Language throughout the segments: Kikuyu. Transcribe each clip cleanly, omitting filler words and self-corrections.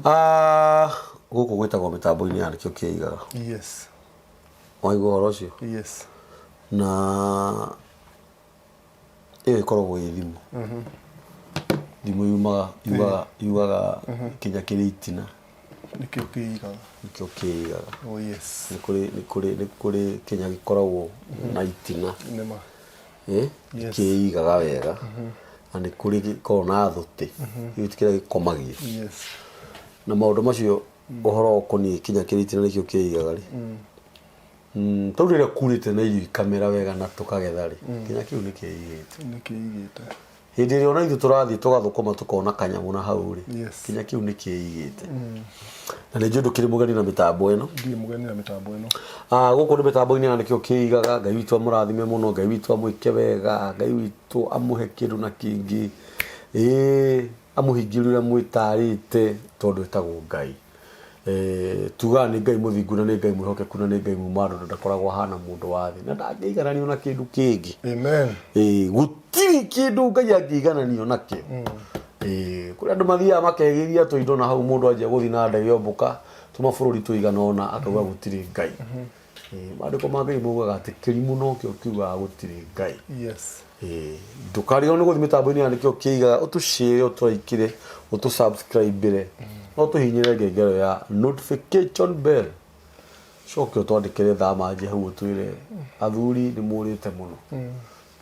Ah, gũkũ gwĩtagwo mĩtambo-inĩ ya nĩkĩo kĩigaga. Yes. Waigua ũhoro ũcio? Yes. Na ĩyo ĩkoragwo ĩ thimũ. Thimũ yumaga yugaga yugaga kinya kĩrĩ itina. Nĩkĩo kĩigaga. Nĩkĩo kĩigaga. Oh yes. Nĩ kũrĩ nĩ kũrĩ nĩ kũrĩ kĩnya gĩkoragwo na itina. Nĩma. Eh? Yes. Kĩigaga wega. Na nĩ kũrĩ gĩkoragwo na thũtĩ. Gĩu ti kĩrĩa gĩkomagio. Yes. Na maũndũ macio ũhoro ũkoniĩ kinya kĩrĩ itina nĩkĩo kĩigaga rĩ. Tondũ rĩrĩa kurĩte na irio ikamera wega na tũkagetha rĩ, kinya kĩu nĩ kĩigĩte. Nĩ kĩigĩte. Hĩndĩ ĩrĩa ona ithuĩ tũrathiĩ tũgathũkũma tũkona kanyamũ na hau rĩ, Yes. kinya kĩu nĩ kĩigĩte. Na nĩ njũĩ ndũkĩrĩ mũgeni na mĩtambo ĩno. Ndirĩ mũgeni na mĩtambo ĩno. Ah, gũkũ nĩ mĩtambo-inĩ na nĩkĩo kĩigaga. Ngai witũ amũrathime mũno, Ngai witũ amwĩke wega, Ngai witũ amũhe kĩndũ na kĩngĩ. Ĩĩ, amũhingĩrie ũrĩa mwĩtarĩte tondũ etagwo Ngai. Eh, tugaga nĩ Ngai mũthingu na nĩ Ngai mwĩhokeku na nĩ Ngai muma andũ na ndakoragwo ahana mũndũ wa thĩ na ndangĩigananio na kĩndũ kĩngĩ. Amen. Ĩĩ, gũtirĩ kĩndũ Ngai angĩigananio nakĩo. Ĩĩ, kũrĩ andũ mathiaga makegĩria tũindo na hau mũndũ anjia gũthiĩ na ndege ombũka tũmabũrũri tũigana ũna akauga gũtirĩ Ngai. Ĩĩ, maandĩko ma Ngai maugaga atĩ kĩrimũ nokĩo kiugaga gũtirĩ Ngai. Yes. Ĩĩ, ndũkarigwo nĩ gũthiĩ mĩtambo-inĩ ya nĩkĩo kĩigaga ũtũshare ũtũraikĩre ũtũsubscribe no tũhihinyĩre ngengere ya notification bell coke ũtwandĩkĩre thaa manji hau ũtwĩre athuri nĩ mũrĩte mũno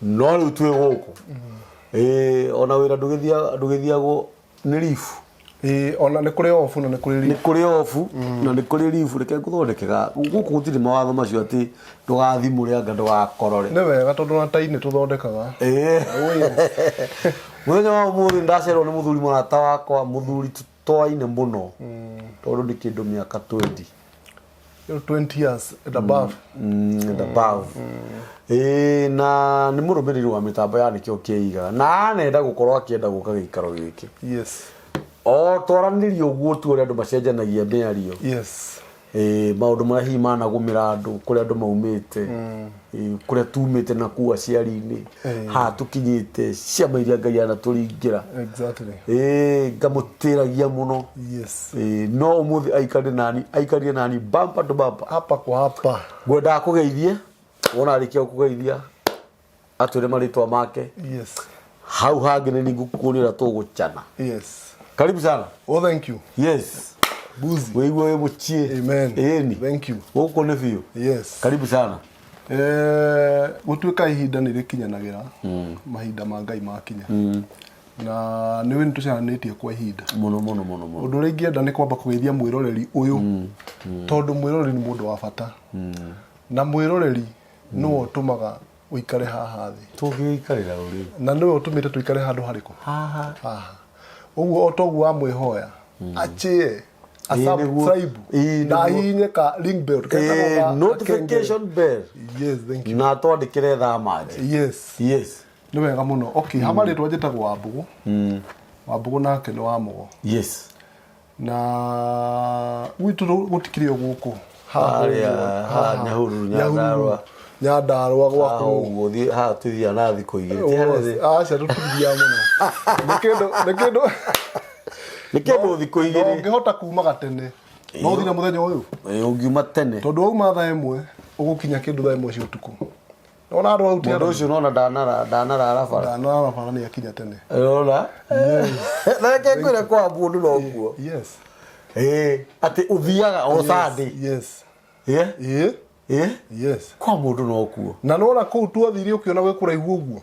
no rĩu twĩ gũkũ Ĩĩ, ona wĩra ndũgĩthiagwo nĩ ribu. Ĩĩ, ona nĩ kũrĩ obu na nĩ kũrĩ Nĩ ribu. kũrĩ obu na nĩ kũrĩ ribu. Reke ngũthondeke ga gũkũ gũtirĩ mawatho macio atĩ ndũgathimũre anga ndũgakorore. Nĩ wega tondũ ona tai nĩ tũthondekaga. Ĩĩ. Oh, yes. Mũthenya wa ũmũthĩ ndacerwo nĩ mũthuri mũrata wakwa, mũthuri tũtoaine mũno tondũ nĩ kĩndũ mĩaka 20. 20 years and above. And above. Ĩĩ, na nĩ mũrũmĩrĩri wa mĩtambo ya nĩkĩo kĩigaga na anenda gũkorwo akĩenda gũka gĩikaro gĩkĩ. Yes. O twaranĩria ũguo tu ũrĩa andũ macenjanagia mĩario. Yes. Ĩĩ, maũndũ marĩa hihi managũmĩra andũ kũrĩa andũ maumĩte. Ĩĩ, kũrĩa tumĩte na kuu aciari-inĩ. Haha tũkinyĩte ciama iria Ngai anatũringĩra. Exactly. Ĩĩ, ngamũtĩragia mũno. Yes. Ĩĩ, no ũmũthĩ aikarire nani aikarire nani bumper to bumper. Hapa kwa hapa. Ngwendaga kũgeithie wona arĩkia gũkũgeithia atwĩre marĩtwa make. Yes. Hau hangĩ nĩ ngũkuonia ũrĩa tũgũchana. Yes. Karibu sana. Oh, thank you. Yes. Buzi. Wĩigue wĩ mũciĩ. Amen. Ĩni. Thank you. Gũkũ nĩ biũ. Yes. Karibu sana. Eh, gũtuĩka ihinda nĩ rĩkinyanagĩra mahinda ma Ngai makinya na nĩ wĩ nĩ tũcemanĩtie kwa ihinda. Mũno mũno mũno mũno. Ũndũ ũrĩa ingĩenda nĩ kwamba kũgeithia mwĩroreri ũyũ tondũ mwĩroreri nĩ mũndũ wa bata na mwĩroreri nĩwe ũtũmaga ũikare haha thĩ. Tũngĩikarĩra rũrĩrĩ. Na nĩwe ũtũmĩte tũikare handũ harĩkũ? Haha. Haha. Ũguo o toguo wamwĩhoya achĩe Ĩĩ, nĩguo. asubscribe Ĩĩ, na nĩguo. ahihinye ka ring bell ketagwo Ĩĩ, notification bell. Yes, thank you. Na twandĩkĩre thaa manji. Yes. Yes. Nĩ wega mũno. Okay, ha marĩtwa njĩtagwo Wambũgũ. Wambũgũ nake nĩ wa Mũgo. Yes. Na gwitũ gũtikĩrĩ o gũkũ. Harĩa, haha Nyahururu, Nyandarũa. Nyandarũa Haha gwaku. ũguo thiĩ haha tũthiaga na thikũ igĩrĩ. Ti harĩa thĩ. Aca tũtithiaga mũno. Nĩ kĩndũ nĩ kĩndũ Nĩ kĩndũ thikũ na igĩrĩ. ũngĩhota kuma gatene no ũthiĩ na mũthenya ũyũ. Ĩĩ, ũngiuma tene. Tondũ wauma thaa ĩmwe ũgũkinya kĩndũ thaa ĩmwe cia ũtukũ. Nona andũ hau ti Mũndũ ũcio nona ndanara ndanarara bara. Ndanarara bara nĩ akinya tene. Ũrona? Na reke ngwĩre kwa mũndũ nokuo. Yes. Ĩĩ, atĩ ũthiaga o Sunday. Yes. Ĩĩ? Ĩĩ. Ĩĩ? Yes. Kwa mũndũ nokuo. Na nona kũu twathire ũkĩona gwĩ kũraihu ũguo.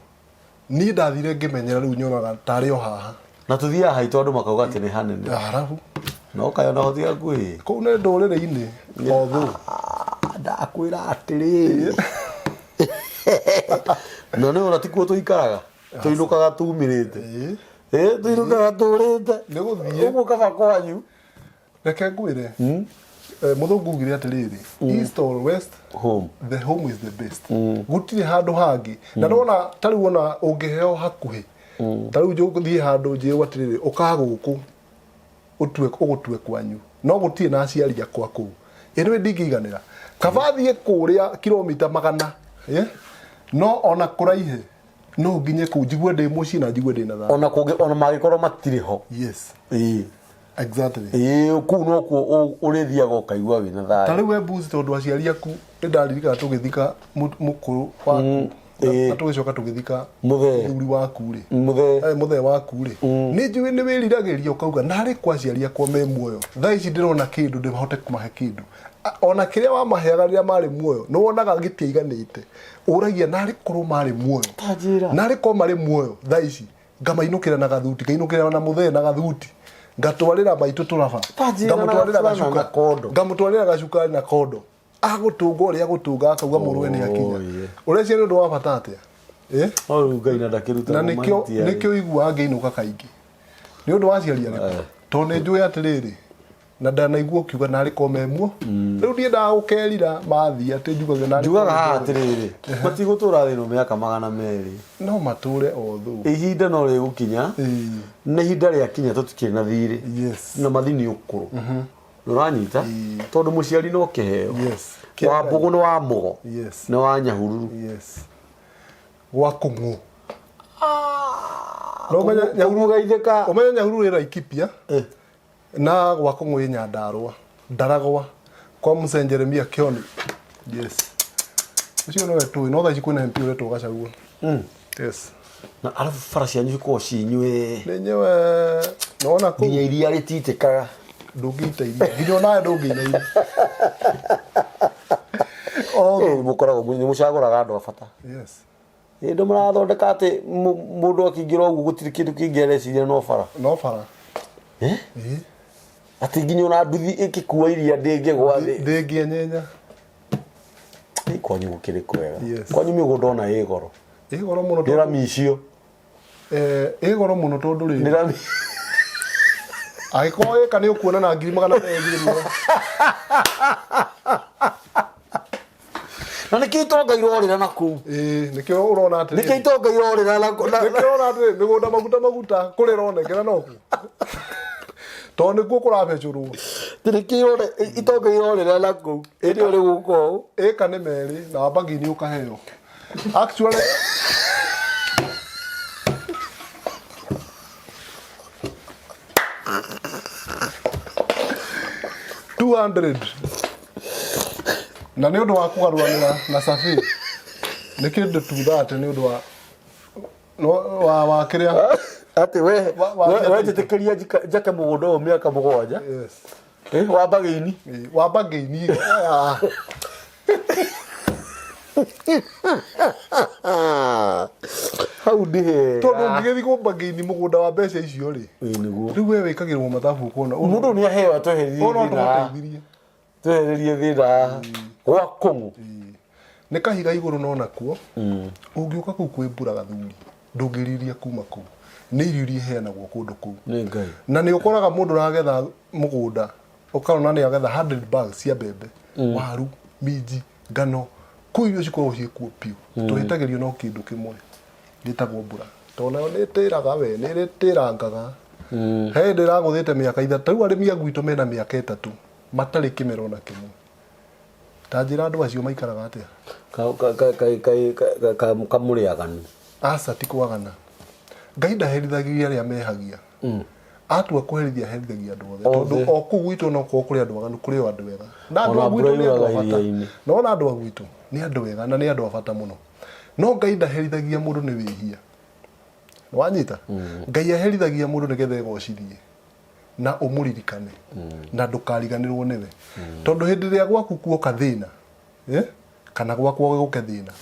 Niĩ ndathire ngĩmenyera rĩu nyonaga tarĩ o haha. Na tũthiaga haitũ andũ makauga atĩ nĩ hanene. Arabu. No kaĩ ona hothiĩ hakuhĩ. Kũu nĩ ndũrĩrĩ-inĩ. Although. Ah, ndakwĩra atĩrĩrĩ. Na nĩ ona tikuo tũikaraga. Tũinũkaga tumĩrĩte. Ĩĩ. Ĩĩ, tũinũkaga tũrĩte. Nĩ gũthiĩ. Ũguo kaba kwanyu. Reke ngwĩre. Eh, mũthũngũ ugire atĩrĩrĩ, east or west, Home. the home is the best. Gũtirĩ handũ hangĩ. Na nĩwona ta rĩu ona ũngĩheo hakuhĩ. Ta rĩu ngũthiĩ handũ njĩrwo atĩrĩrĩ, ũka gũkũ ũtue ũgũtue kwanyu. No gũtirĩ na aciari akwa kũu. Ĩ nĩwe ndingĩiganĩra. Kaba thiĩ kũrĩa kilomita magana. Eh? No ona kũraihe no nginye kũu njigue ndĩ mũciĩ na njigue ndĩ na thayũ. Ona kũngĩ ona mangĩkorwo matirĩ ho. Yes. Ĩĩ. Exactly. Ĩĩ, kũu nokuo ũrĩthiaga ũkaigua wĩna Ta thayũ. rĩu we mbuzi, tondũ aciari aku, nĩ ndaririkana tũgĩthika mũkũrũ waku na tũgĩcoka tũgĩthika Mũthee. mũthuri waku rĩ, Mũthee. Mũthee waku rĩ, nĩ njũĩ nĩ wĩriragĩria ũkauga narĩ kwa aciari akwa me muoyo thaa ici ndĩrona kĩndũ ndĩhote kũmahe kĩndũ. Ona kĩrĩa wamaheaga rĩrĩa marĩ muoyo nĩ wonaga gĩtiaiganĩte, ũragia narĩ korwo marĩ muoyo. Ta njĩra. Narĩ korwo marĩ muoyo thaa ici ngamainũkĩra na gathuti, ngainũkĩra na mũthee na gathuti, ngatwarĩra maitũ tũraba, Ta njĩra na ngamũtwarĩra gaburana gacuka, na kondo. Ngamũtwarĩra gacukari na kondo, agũtũnga ũrĩa agũtũnga akauga mũrũwe nĩ akinya. Oh, yeah. Ũreciria nĩ ũndũ wa bata atĩa? Eh? No rĩu Ngai na ndakĩruta Na nĩkĩo nĩkĩo iguaga ngĩinũka kaingĩ nĩ ũndũ wa aciari arĩkũ, tondũ nĩ njũĩ atĩrĩrĩ, na ndanaigua ũkiuga narĩ ko memuo rĩu ndiendaga gũkerira mathiĩ atĩ njugaga narĩ Njugaga korwo haha muoyo. atĩrĩrĩ, matigũtũra thĩ ĩno mĩaka 200. No matũre o thũ. Ihinda no rĩgũkinya. Na ihinda rĩakinya tũtikĩrĩ na thirĩ. Na mathi nĩ ũkũrũ. Nĩũranyita? Tondũ mũciari no kĩheo. Wa mbũgũ nĩ wa mũgo. Nĩ wa nyahururu. Yes, gwa kũng'ũ. No ũmenye Nyahururu- Kũng'ũ geithĩka. Ũmenye Nyahururu ĩ Laikipia na gwa kũng'ũ ĩ Nyandarũa, Ndaragwa, kwa Mzee Jeremia Kioni. Yes, ũcio nĩwe tũĩ, no thaa ici kwĩna MP ũretwo Gachagua. Yes. Na arabu bara cianyu cikoragwo ciĩ nywe. Nĩ nyewe nona kũu. Nginya iria rĩtitĩkaga. Ndũngĩita iria, nginya onawe ndũngĩina iria. Mũkoragwo nĩ mũcagũraga andũ a bata. Yes. Hĩndĩ mũrathondeka atĩ mũndũ akĩingĩra ũguo gũtirĩ kĩndũ kĩngĩ areciria no bara. No bara. Eh? Ĩĩ. Atĩ nginya ona nduthi ĩkĩkua iria ndĩngĩgwa thĩ. Ndĩngĩenyenya. Ĩ, kwanyu gũkĩrĩ kwega. Yes. Kwanyu mĩgũnda ona ĩ goro. Ĩ goro mũno Nĩ tondũ rami icio. Ĩ goro mũno tondũ Nĩ rĩrĩ, rami. Angĩkorwo ĩka nĩ ũkuona na 200,000 rĩmwe. Na nĩkĩo itonga irorĩra na kũu. Ĩĩ, nĩkĩo ũrona atĩrĩrĩ. Nĩkĩo itonga irorĩra na kũu. Nĩkĩo ũrona atĩrĩrĩ, mĩgũnda maguta maguta kũrĩa ĩronekera nokuo, tondũ nĩkuo kũrabecũrwo. Nĩkĩo itonga irorĩra na kũu. Ĩndĩ ũrĩ gũka ũũ. Ĩka nĩ merĩ na wambagi nĩ ũkaheo actually. 200 na nĩ ũndũ wa kũgarũranĩra na cabi nĩ kĩndũ 230 nĩ ũndũ wa wa kĩrĩa. Atĩ we Wa we njĩtĩkĩria njake mũgũnda ũyũ mĩaka 7. Yes. Eh, wa mbagĩini. Ĩ, wa mbangĩini. Ah. Hau ndĩ hega. Tondũ ũngĩgĩthiĩ kũ mbangĩini mũgũnda wa mbeca icio rĩ, Ĩ, nĩguo. Rĩu we wĩkagĩrwo mathabu ũkona Mũndũ nĩ aheo atwehererie ũyũ no thĩna haha. tũgũteithirie. Twehererie thĩna haha. Gwa kũng'ũ. Nĩ kahiga igũrũ no nakuo ũngĩũka kũu kwĩ mbura gathuri ndũngĩriria kuma kũu, nĩ irio iria iheanagwo kũndũ kũu. Nĩ Ngai. Na nĩ ũkoraga mũndũ ũragetha mũgũnda ũkarona nĩ agetha 100 bags cia mbembe, waru, minji, ngano, kũu irio cikoragwo ciĩ kuo biũ. Tũhĩtagĩrio no kĩndũ kĩmwe gĩtagwo mbura, tondũ nayo nĩ ĩtĩraga, we nĩ ĩtĩrangaga. He hĩndĩ ĩragũthĩte mĩaka 3. Rĩu arĩmi a gwitũ mena mĩaka 3 matarĩ kĩmera ona kĩmwe. Ta njĩra, andũ acio maikaraga atĩa? Kamũrĩ aganu. Aca, ti kwagana. Ngai ndaherithagia arĩa mehagia. Atua kũherithia, aherithagia andũ othe. Othe. Tondũ o kũu gwitũ no korwo kũrĩ andũ aganu, kũrĩ o andũ ega na andũ Ona a gwitũ mbura nĩ andũ a yuraga bata. iria-inĩ. Na ona andũ a gwitũ nĩ andũ ega na nĩ andũ a bata mũno, no Ngai ndaherithagia mũndũ nĩ wĩhia. Wanyita? Ngai aherithagia mũndũ nĩgetha egocithie na ũmũririkane na ndũkariganĩrwo nĩwe, tondũ hĩndĩ ĩrĩa gwaku kuoka thĩna, eh? Kana gwakwa gũke thĩna,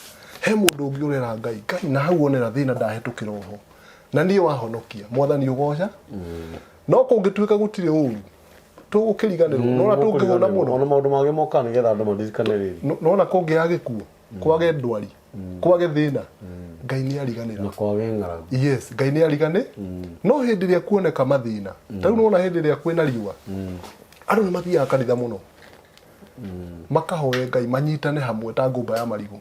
he mũndũ ũngĩ ũrera Ngai, Ngai na hau onera thĩna ndahĩtũkĩra oho na niĩ wahonokia mwathani ũgoca. No kũngĩtuĩka gũtirĩ ũru, tũgũkĩriganĩrwo nona tũngĩhũna mũno. Ona maũndũ mangĩ mokaga nĩgetha andũ maririkane rĩrĩ. Nona kũngĩaga gĩkuũ, kwage ndwari, kwage thĩna, Ngai nĩ ariganĩra. Na kwage ng'aragu. Yes, Ngai nĩ arigane. No hĩndĩ ĩrĩa kuoneka mathĩna, ta rĩu nona hĩndĩ ĩrĩa kwĩna riũa, andũ nĩ mathiaga kanitha mũno makahoe Ngai manyitane hamwe ta ngũmba ya marigũ,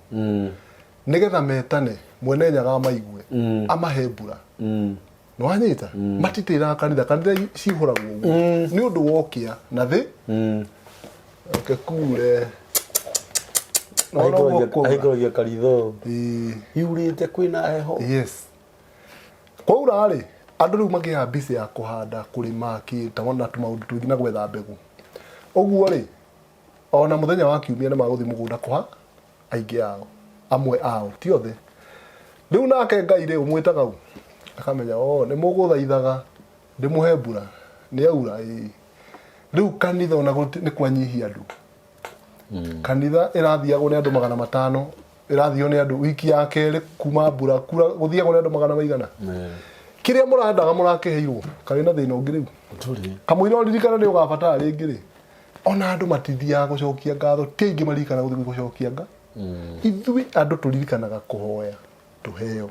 nĩgetha metane Mwene Nyaga maigue amahe mbura. Nĩwanyita? Matitĩraga kanitha, kanitha cihũragwo ũguo nĩ ũndũ wa ũkĩa na thĩ reke kure. Nĩwona ũguo kwaura? Ahingũragia karitho. Ĩĩ. Yurĩte kwĩna heho. Yes, kwaura rĩ, Andũ rĩu magĩaga busy ya kũhanda, kũrĩma, kĩ ta na tũmaũndũ tũingĩ na gwetha mbegũ. Ũguo rĩ, ona mũthenya wa kiumia nĩ magũthiĩ mũgũnda kũha aingĩ ao, amwe ao, ti othe. Rĩu nake Ngai rĩ, ũmwĩtaga ũ? Akamenya, oh, nĩ mũgũthaithaga ndĩmũhe mbura, nĩ yaura, ĩĩ. Rĩu kanitha ona nĩ kwanyihia andũ. Kanitha ĩrathiagwo nĩ andũ 500, ĩrathio nĩ andũ wiki ya kerĩ kuma mbura kura, gũthiagwo nĩ andũ magana maigana. Kĩrĩa mũrendaga mũrakĩheirwo, karĩ na thĩna ũngĩ rĩu. Ndũrĩ. Kamũira ũririkana nĩ ũgabatara rĩngĩ rĩ, ona andũ matithiaga gũcokia ngatho, ti aingĩ maririkanaga gũthiĩ gũcokia ngatho. Ithuĩ andũ tũririkanaga kũhoya tũheo.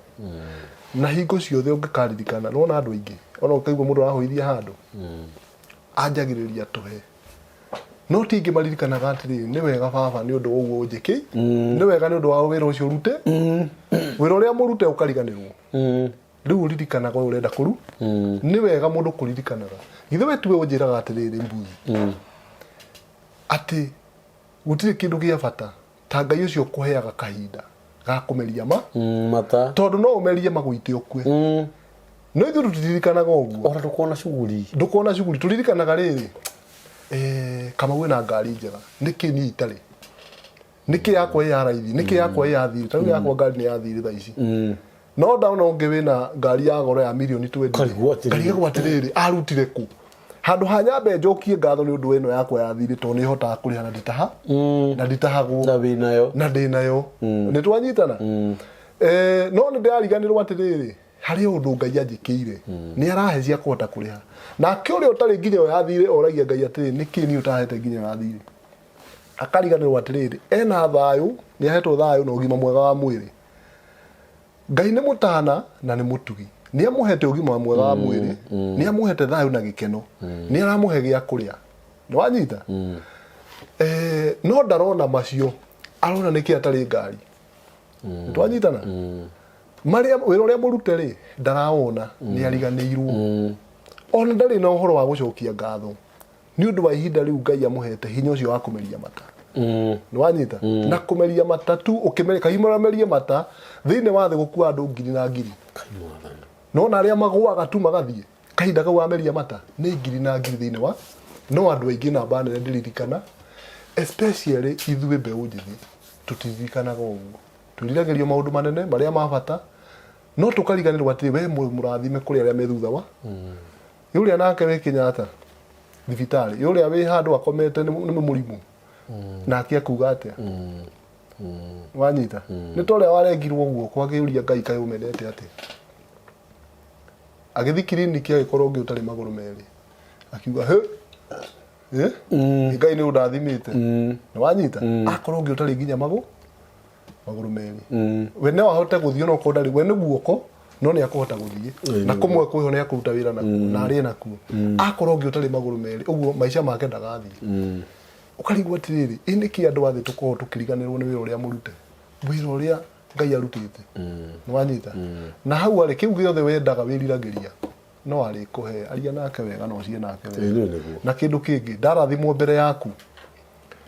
Na hingo ciothe ũngĩkaririkana, nĩwona andũ aingĩ, ona ũkaigua mũndũ arahoithia handũ, anjagĩrĩria tũhe. No ti aingĩ maririkanaga atĩrĩrĩ, nĩ wega baba nĩ ũndũ wa ũguo ũnjĩkĩ, nĩ wega nĩ ũndũ wa wĩra ũcio ũrute, wĩra ũrĩa mũrute ũkariganĩrwo. Rĩu ũririkanaga ũyũ ũrenda kũru, nĩ wega mũndũ kũririkanaga. Githĩ we tiwe ũnjĩraga atĩrĩrĩ mbuzi, atĩ gũtirĩ kĩndũ gĩa bata ta Ngai ũcio ũkũheaga kahinda ga kũmeria ma, Mata. Tondũ no ũmerie magũite ũkue. No ithuĩ tũtiririkanaga ũguo. Ona ndũkona cuguri. Ndũkona cuguri, tũririkanaga rĩrĩ, Kamau ena ngari njega, nĩkĩ niĩ itarĩ? Nĩkĩ yakwa ĩ ya raithi? Nĩkĩ yakwa ĩ ya thirĩ? Ta rĩu yakwa ngari nĩ ya thirĩ thaa ici. No ndona ũngĩ wĩna ngari ya goro ya mirioni 20. Ngarigwo atĩrĩrĩ. Ngarigagwo atĩrĩrĩ, arutire kũ? Handũ ha nyambe njokie ngatho nĩ ũndũ wa ĩno yakwa ya thirĩ tondũ nĩ hotaga kũrĩha na nditaha na nditahagwo Na wĩnayo. na ndĩnayo. Nĩ twanyitana? No nĩ ndĩrariganĩrwo atĩrĩrĩ, harĩ ũndũ Ngai anjĩkĩire. Nĩ arahe cia kũhota kũrĩha. Nake ũrĩa ũtarĩ nginya ĩyo ya thirĩ oragia Ngai atĩrĩrĩ, nĩkĩ niĩ ũtahete nginya ĩyo ya thirĩ? Akariganĩrwo atĩrĩrĩ, ena thayũ, nĩ ahetwo thayũ na ũgima mwega wa mwĩrĩ. Ngai nĩ mũtana na nĩ mũtugi. Nĩ amũhete ũgima mwega wa mwĩrĩ, nĩ amũhete thayũ na gĩkeno, nĩ aramũhe gĩa kũrĩa. Nĩ wanyita? No ndarona macio, arona nĩkĩ atarĩ ngari. Nĩ twanyitana? Marĩa wĩra ũrĩa mũrute rĩ, ndarawona, nĩ ariganĩirwo. Ona ndarĩ na ũhoro wa gũcokia ngatho. Nĩ ũndũ wa ihinda rĩu Ngai amũhete hinya ũcio wa kũmeria mata. Nĩ wanyita? Na kũmeria mata tu, ũkĩmeria, kahiũ ũramerie mata, thĩinĩ wa thĩ gũkua andũ ngiri na ngiri. No na arĩa magũaga tu magathiĩ, kahinda kau wameria mata, nĩ ngiri na ngiri thĩinĩ wa, no andũ aingĩ namba nene ndĩririkana, especially ithuĩ mbeũ njĩthĩ, tũtiririkanaga ũguo. Twĩriragĩrio maũndũ manene, marĩa ma bata, no tũkariganĩrwo atĩ we mũrathime kũrĩ arĩa me thutha wa. Ũrĩa nake wĩ Kenyatta thibitarĩ, ũrĩa wĩ handũ akomete nĩ mũrimũ, nake akuga atĩa? Wanyita? Nĩ ta ũrĩa warengirwo guoko akĩũria Ngai kaĩ ũmenete atĩa? Agĩthiĩ kiriniki agĩkorwo ũngĩ ũtarĩ magũrũ merĩ. Akiuga hĩ, Ngai nĩ ũndathimĩte. Nĩ wanyita? Akorwo ũngĩ ũtarĩ nginya magũrũ merĩ. We no ahote gũthiĩ ona okorwo ndarĩ, we nĩ guoko no nĩ akũhota gũthiĩ. Na kũmwe kwĩho nĩ akũruta wĩra nakuo na arĩe nakuo. Akorwo ũngĩ ũtarĩ magũrũ merĩ, ũguo maica make ndagathiĩ. Ũkarigwo atĩrĩrĩ, ĩ nĩkĩ andũ a thĩ tũkoragwo tũkĩriganĩrwo nĩ wĩra ũrĩa mũrute? Wĩra ũrĩa Ngai arutĩte. Nĩ wanyita? Na hau arĩ, kĩu gĩothe wendaga wĩriragĩria, no arĩkũhe. Aria nake wega na ũcie nake wega. Ĩĩ nĩguo. Na kĩndũ kĩngĩ, ndarathimwo mbere yaku.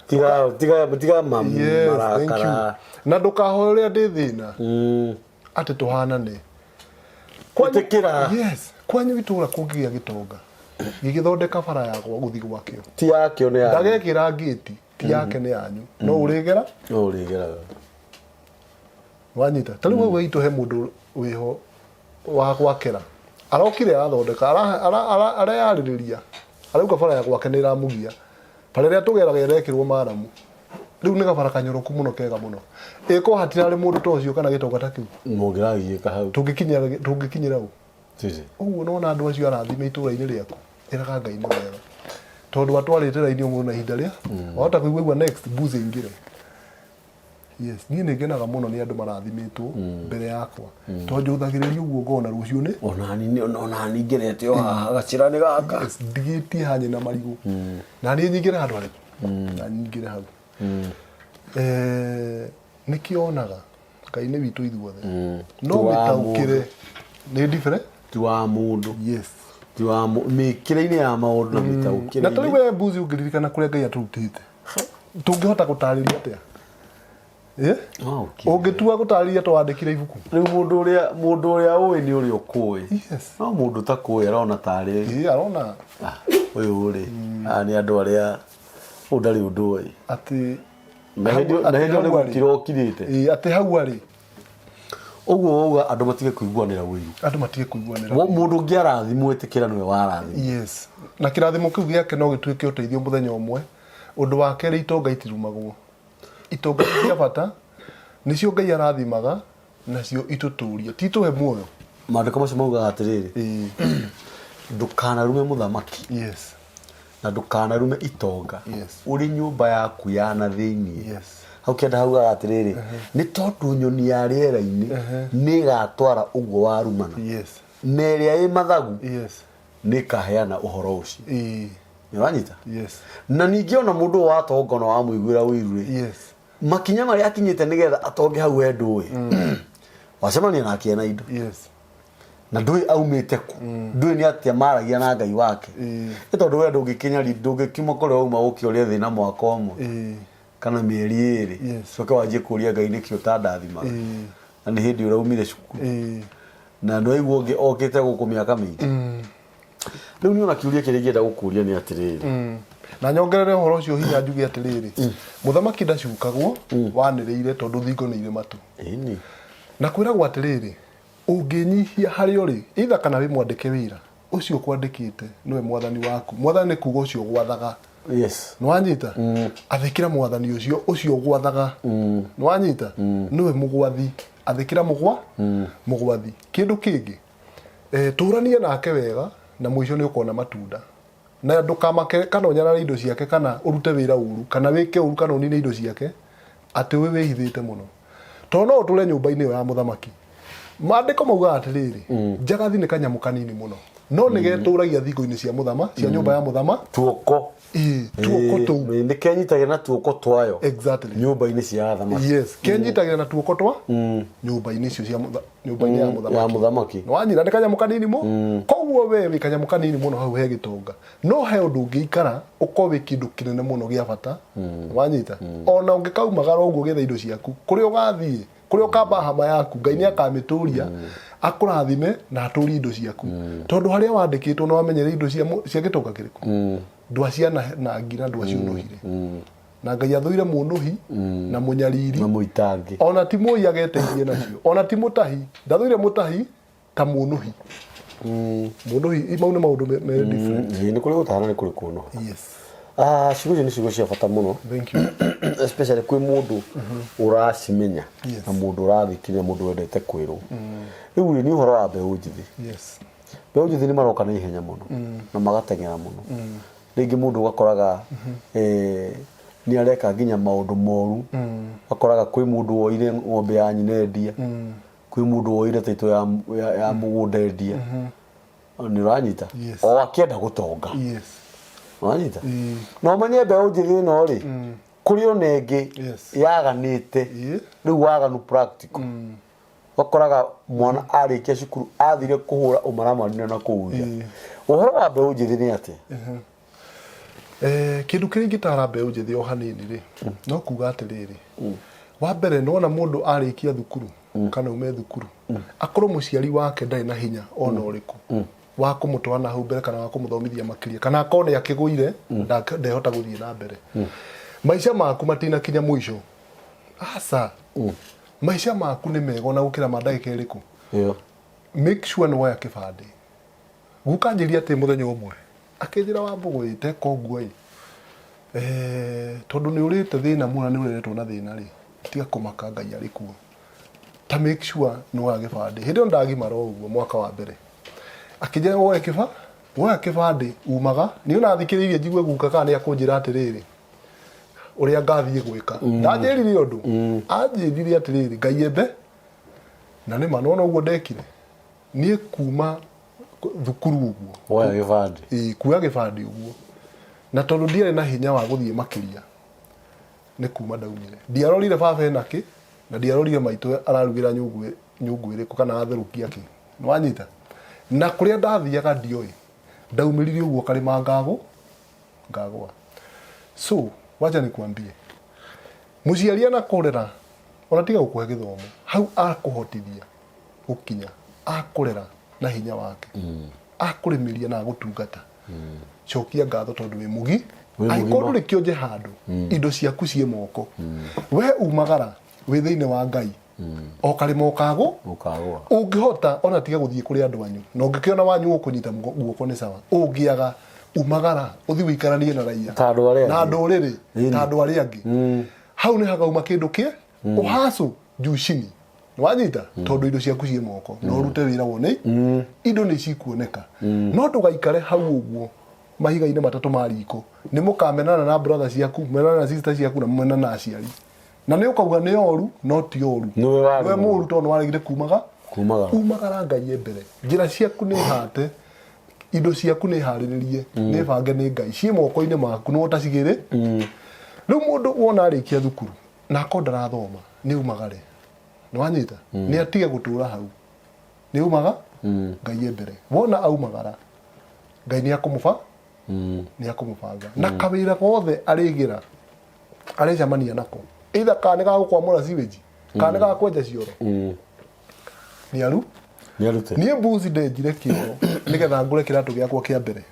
Tiga tiga tiga ma Yes, thank you. marakara. Na ndũkahoe ũrĩa ndĩ thĩna. Atĩ tũhanane. Ĩtĩkĩra. Yes, kwanyu itũra kũngĩgĩa gĩtonga gĩgĩthondeka bara ya gũthiĩ gwakĩo, Ti yakĩo nĩ yanyu. ndagekĩra ngĩti, ti yake nĩ yanyu, no ũrĩgera. No ũrĩgeraga. Wanyita? Ta rĩu hau haitũ he mũndũ wĩho wa gwakĩra arokire athondeka areyarĩrĩria arauga bara ya gwake nĩ ĩramũgia, bara ĩrĩa tũgeraga ĩrekĩrwo maramu rĩu nĩ gabara kanyoroku mũno kega mũno. Ĩko hatirarĩ mũndũ ta ũcio kana gĩtonga ta kĩu. Mũngĩragiĩka hau. Tũngĩkinyĩra ũ? Tiri. Ũguo nona andũ acio arathime itũra-inĩ rĩaku, ĩraga Ngai nĩ wega tondũ atwarĩte raini ũmũthĩ na ihinda rĩa wahota kũigua next mbuzi ĩingĩre. Yes, niĩ nĩ ngenaga mũno nĩ andũ marathimĩtwo mbere yakwa tondũ njũthagĩrĩria ũguo ngona rũciũ nĩ Onani ngerete o haha gacĩra nĩ gaka. Yes, ndigĩtie hanye na marigũ na niĩ nyingĩre handũ harĩkũ na nyingĩre hau. Nĩkĩo onaga Ngai nĩ witũ ithuothe no Ti wa mĩtaũkĩre nĩ different. Ti wa mũndũ. Yes. Ti wa mĩkĩre-inĩ ya maũndũ na Na ta rĩu mĩtaũkĩre-inĩ. we mbuzi ũngĩririkana kũrĩa Ngai atũrutĩte, tũngĩhota gũtarĩria atĩa? Eh? No ũkire. Ũngĩtua gũtarĩria twandĩkire ibuku. Rĩu mũndũ ũrĩa ũĩ nĩ ũrĩa ũkũĩ. Yes. No mũndũ ũtakũĩ arona tarĩ Ĩ, arona "Ah, ũyũ rĩ, aya nĩ andũ arĩa ũyũ ndarĩ ũndũ ũĩ." Atĩ Na hĩndĩ na atĩ hĩndĩ ĩyo nĩ hau arĩ. gũkira ũkirĩte. Ĩ, atĩ hau arĩ. Ũguo wauga andũ matige kũiguanĩra ũiru. Andũ matige kũiguanĩra. Mũndũ ũngĩ arathimwo, ĩtĩkĩra nĩwe warathimwo. Yes, na kĩrathimo kĩu gĩake no gĩtuĩke ũteithio mũthenya ũmwe. Ũndũ wa kerĩ, itonga itirumagwo. Itonga nĩ cia bata, nĩcio Ngai arathimaga nacio itũtũrie, ti tũhe muoyo. Maandĩko macio maugaga atĩrĩrĩ, ndũkanarume mũthamaki na ndũkanarume itonga ũrĩ nyũmba yaku ya na thĩiniĩ. Hau kĩanda haugaga atĩrĩrĩ, nĩ tondũ nyoni ya rĩera-inĩ nĩ ĩgatwara ũguo warumana, na ĩrĩa ĩ mathagu nĩ ĩkaheana ũhoro ũcio. Nĩ ũranyita? Yes. Na ningĩ ona mũndũ ũyũ watonga, ona wamũiguĩra ũiru rĩ, makinya marĩa akinyĩte nĩgetha atonge hau, we ndũĩ. Wacemania nake ena indo na ndũĩ aumĩte kũ, ndũĩ nĩ atĩa maragia na Ngai wake. Nĩ tondũ we ndũngĩkinya, ndũngĩkiuma kũrĩa wauma ũke ũrĩe thĩna mwaka ũmwe kana mĩeri 2, coke wanjie kũria Ngai nĩkĩ ũtandathimaga, na nĩ hĩndĩ ũraumire cukuru na ndwaigua ũngĩ okĩte gũkũ mĩaka mĩingĩ. Rĩu niĩ ona kĩũria kĩrĩa ingĩenda gũkũria nĩ atĩrĩrĩ. Na nyongerere ũhoro ũcio hinya, njuge atĩrĩrĩ, mũthamaki ndacukagwo wanĩrĩire, tondũ thingo nĩ irĩ matũ. Na kwĩragwo atĩrĩrĩ, ũngĩnyihia harĩa ũrĩ, either kana wĩ mwandĩke wĩra, ũcio ũkwandĩkĩte nĩwe mwathani waku. Mwathani nĩ kuga ũcio gwathaga. Nĩwanyita? Athĩkĩra mwathani ũcio, ũcio gwathaga. Nĩwanyita? Nĩwe mũgwathi. Athĩkĩra mũgwathi. Kĩndũ kĩngĩ, tũranie nake wega na mũico nĩ ũkona matunda. Na ndũkamake kana ũnyarare indo ciake, kana ũrute wĩra ũru, kana wĩke ũru, kana ũnine indo ciake atĩ wĩ wĩhithĩte mũno, tondũ no ũtũre nyũmba-inĩ ĩyo ya mũthamaki. Maandĩko maugaga atĩrĩrĩ, njagathi nĩ kanyamũ kanini mũno, no nĩ getũragia thingo-inĩ cia mũthama, cia nyũmba ya mũthama. Tuoko. Ĩĩ, tuoko tũu. Nĩ kenyitagĩra na tuoko twayo nyũmba-inĩ cia athamaki. Yes, kenyitagĩra na tuoko twa nyũmba-inĩ icio cia nyũmba-inĩ ya mũthamaki. Ya mũthamaki. Nĩwanyita? Nĩ kanyamũ kanini mũ koguo we wĩ kanyamũ kanini mũno hau he gĩtonga, no he ũndũ ũngĩikara ũkorwo wĩ kĩndũ kĩnene mũno gĩa bata. Wanyita? Ona ũngĩkaumagara ũguo getha indo ciaku, kũrĩa ũgathiĩ, kũrĩa ũkamba hama yaku, Ngai nĩ akamĩtũria, akũrathime na atũrie indo ciaku, tondũ harĩa wandĩkĩtwo nĩ wamenyere indo cia gĩtonga kĩrĩkũ, ndwaciana na ngira, ndwaciũnũhire, na Ngai athũire mũnũhi na mũnyariri na mũitangi. Ona ti mũi ageteithie nacio, ona ti mũtahi, ndathũire mũtahi ta mũnũhi. Mũnũhi, mau nĩ maũndũ me different. Ĩĩ, nĩ kũrĩ gũtaha na nĩ kũrĩ kũnũha. Yes. Ah, ciugo icio nĩ ciugo cia bata mũno, Thank you. especially kwĩ mũndũ ũracimenya na mũndũ ũrathikĩrĩria, mũndũ wendete kwĩrwo. Rĩu rĩ, nĩ ũhoro wa mbeũ njĩthĩ. Mbeũ njĩthĩ nĩ maroka na ihenya mũno na magateng'era mũno. Rĩngĩ mũndũ ũgakoraga nĩ areka nginya maũndũ moru. Ũgakoraga kwĩ mũndũ woire ng'ombe ya nyina endia, kwĩ mũndũ woire taitũ ya mũgũnda endia. Nĩ ũranyita? Yes. O akĩenda gũtonga. Ũranyita? Ĩĩ. Na ũmenye mbeũ njĩthĩ ĩno rĩ, kũrĩ ona ĩngĩ yaganĩte. Rĩu waganu practical, ũgakoraga mwana arĩkia cukuru athire kũhũra ũmaramari na kũu nja. Ũhoro wa mbeũ njĩthĩ nĩ atĩa? Kĩndũ kĩrĩa ingĩtara mbeũ njĩthĩ o hanini rĩ, no kuga atĩrĩrĩ, wa mbere, nĩwona mũndũ arĩkia thukuru kana ume thukuru, akorwo mũciari wake ndarĩ na hinya ona ũrĩkũ wa kũmũtwara na hau mbere kana wa kũmũthomithia makĩria, kana akorwo nĩ akĩgũire, ndehota gũthiĩ na mbere, maica maku matinakinya mũico, aca. Maica maku nĩ mega ona gũkĩra ma ndagĩka ĩrĩkũ. Make sure nĩ woya kĩbandĩ. Guka anjĩria atĩ mũthenya ũmwe akĩnjĩra, wa mbũgũ ĩ, teka ũguo ĩ, tondũ nĩ ũrĩte thĩna mũno na nĩ ũreretwo na thĩna rĩ, tiga kũmaka, Ngai arĩ kuo. Ta make sure nĩ woya gĩbandĩ. Hĩndĩ ĩyo ndagimara o ũguo mwaka wa mbere, akĩnjĩra woe woya kĩbandĩ umaga. Niĩ ona thikĩrĩirie njigue guka kana nĩ akũnjĩra atĩrĩrĩ, ũrĩa ngathiĩ gwĩka. Ndanjĩrire ũndũ, anjĩrire atĩrĩrĩ, Ngai embe na nĩ ma nĩwona ũguo ndekire niĩ kuma thukuru ũguo. Woya gĩbandĩ. Ĩĩ, kuoya gĩbandĩ ũguo, na tondũ ndiarĩ na hinya wa gũthiĩ makĩria, nĩ kuma ndaumire, ndiarorire baba ena kĩ, na ndiarorire maitũ ararugĩra nyũngũ nyũngũ ĩrĩkũ kana atherũkia kĩ. Nĩwanyita? Na kũrĩa ndathiaga ndioĩ, ndaumĩrire ũguo karĩma ngagwa. So wacha nikuambie, mũciari anakũrera. Ona tiga gũkũhe gĩthomo, hau akũhotithia gũkinya, akũrera na hinya wake, akũrĩmĩria na agũtungata. Cokia ngatho tondũ wĩ mũgi. Wĩ Angĩkorwo mũgima. ndũrĩ kĩonje handũ, indo ciaku ciĩ moko, we umagara wĩ thĩinĩ wa Ngai, o karĩma ũkagũ Ũkagũa. Ũngĩhota ona tiga gũthiĩ kũrĩ andũ anyu, na ũngĩkĩona wanyu ũkũnyita guoko nĩ sawa. Ũngĩaga, umagara ũthiĩ ũikaranie na raia Ta andũ arĩa na angĩ. ndũrĩrĩ, Ĩni. ta andũ arĩa angĩ. Hau nĩ hakauma kĩndũ kĩ ũhacũ juu chini. Wanyita, tondũ indo ciaku ciĩ moko na ũrute wĩra wone indo nĩ cikuoneka. No ndũgaikare hau ũguo mahiga-inĩ matatũ ma riko, nĩ mũkamenana na brother ciaku, menana na sister ciaku, na menana na aciari, na nĩ ũkauga nĩ oru, no ti oru. Nĩwe warĩ Nĩwe mũru. Mũru tondũ nĩ waregire kumaga. Kumagara. Umagara Ngai e mbere, njĩra ciaku nĩ hate, indo ciaku nĩ harĩrĩrie, nĩ bange nĩ Ngai, ciĩ moko-inĩ maku, nĩwe ũtacigĩrĩ. Rĩu mũndũ wona arĩkia thukuru na akorwo ndarathoma, nĩ umagare. Nĩ wanyita? Nĩ atige gũtũra hau, nĩ umaga Ngai e mbere. Wona aumagara, Ngai nĩ akũmũba, nĩ akũmũbanga na kawĩra gothe arĩgĩra arĩcemania nako, either kana nĩ gagũkwamũra sewage, kana nĩ gakwenja cioro, nĩ aru. Nĩ arute. Niĩ mbuci ndenjire kĩoro nĩgetha ngũre kĩratũ gĩakwa kĩa mbere.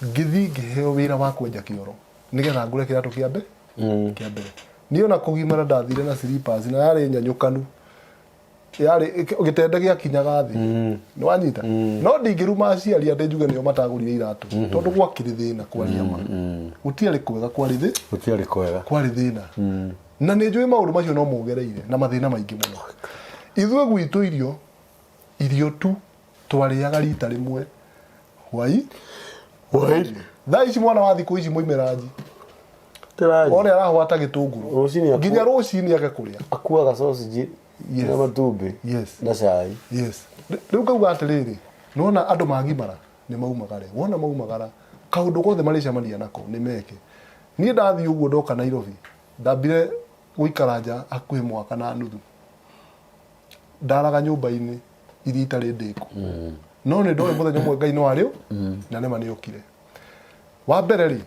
Ngĩthiĩ ngĩheo wĩra wa kwenja kĩoro nĩgetha ngũre kĩratũ kĩa mbere kĩa mbere. Niĩ ona kũgimara ndathire na slippers, na yarĩ nyanyũkanu, yarĩ gĩtende gĩakinyaga thĩ. Nĩ wanyita? No ndingĩruma aciari atĩ njuge nĩo matagũrire iratũ, tondũ gwakĩrĩ thĩna. Kwaria ma, gũtiarĩ kwega, kwarĩ thĩ. Gũtiarĩ kwega. Kwarĩ thĩna, na nĩ njũĩ maũndũ macio no mũgereire na mathĩna maingĩ mũno. Ithuĩ gwitũ irio tu twarĩaga rita rĩmwe hwai. Hwaĩ. Thaa ici mwana wa thikũ ici mũimĩranji Tĩraji. one arahwata gĩtũngũrũ Rũcinĩ nginya rũcinĩ age kũrĩa. Akuaga sausage na matumbĩ na cai. Yes. Rĩu ngauga atĩrĩrĩ, nĩwona andũ magimara nĩ maumagare. Wona maumagara, kaũndũ gothe marĩcemania nako nĩ meke. Niĩ ndathiĩ ũguo ndoka Nairobi, ndambire gũikara nja hakuhĩ mwaka na nuthu, ndaraga nyũmba-inĩ iria itarĩ ndĩku, no nĩ ndoĩ mũthenya ũmwe Ngai no arĩ na nĩma nĩ okire. Wa mbere rĩ,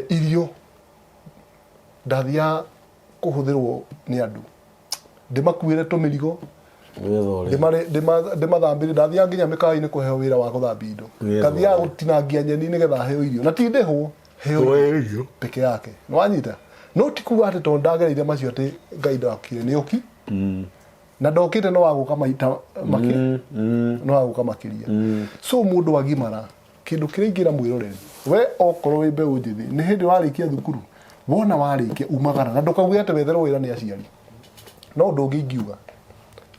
irio ndathiaga kũhũthĩrwo nĩ andũ, ndĩmakuĩre tũmĩrigo. Nĩgetha ũrĩe. Ndĩmathambĩrie. Ndathiaga nginya mĩkawa-inĩ kũheo wĩra wa gũthambia indo. Nĩgetha Ngathiaga ũrĩe. Gũtinangia nyeni nĩgetha heo irio, na ti ndĩhwo, heo Ũrĩe irio. Peke yake. Nĩwanyita? No ti kuga atĩ tondũ ndagereire macio atĩ Ngai ndokire. Nĩ oki na ndokĩte, no wagũka maita makĩ no wagũka makĩria. So mũndũ agimara, kĩndũ kĩrĩa ingĩra mwĩroreri, we okorwo wĩ mbeũ njĩthĩ, nĩ hĩndĩ warĩkia thukuru, wona warĩkia, umagara na ndũkauge atĩ wetherwo wĩra nĩ aciari. No ũndũ ũngĩ ingiuga,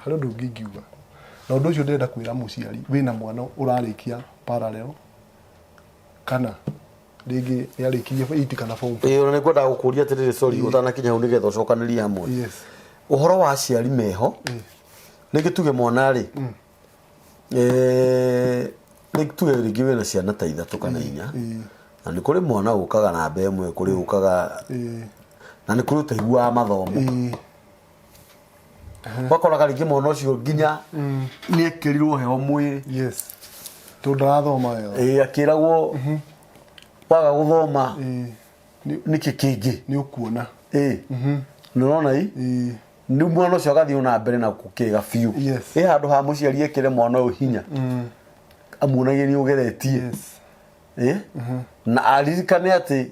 harĩ ũndũ ũngĩ ingiuga, na ũndũ ũcio ndĩrenda kwĩra mũciari wĩna mwana ũrarĩkia parallel, kana rĩngĩ nĩ arĩkirie 8 kana form 4. Ĩĩ, ona nĩ ngwendaga gũkũria atĩrĩrĩ, sorry, ũtanakinya hau, nĩgetha ũcokanĩrie hamwe. Ũhoro wa aciari meho, rĩngĩ tuge mwana rĩ, rĩngĩ tuge rĩngĩ wĩna ciana ta ithatũ kana inya, na nĩ kũrĩ mwana ũkaga namba ĩmwe, kũrĩ ũkaga, na nĩ kũrĩ ũtaiguaga mathomo. Ũgakoraga rĩngĩ mwana ũcio nginya nĩ ekĩrirwo heho mwĩrĩ. Yes, tondũ ndarathoma wega. Ĩĩ, akĩragwo waga gũthoma, nĩkĩ kĩngĩ nĩ ũkuona. Ĩĩ, nĩ ũrona i rĩu mwana ũcio agathiĩ na mbere na gũkĩga biũ. Ĩ handũ ha mũciari ekĩre mwana ũyũ hinya, amuonagie nĩ ũgeretie, ĩ na aririkane atĩ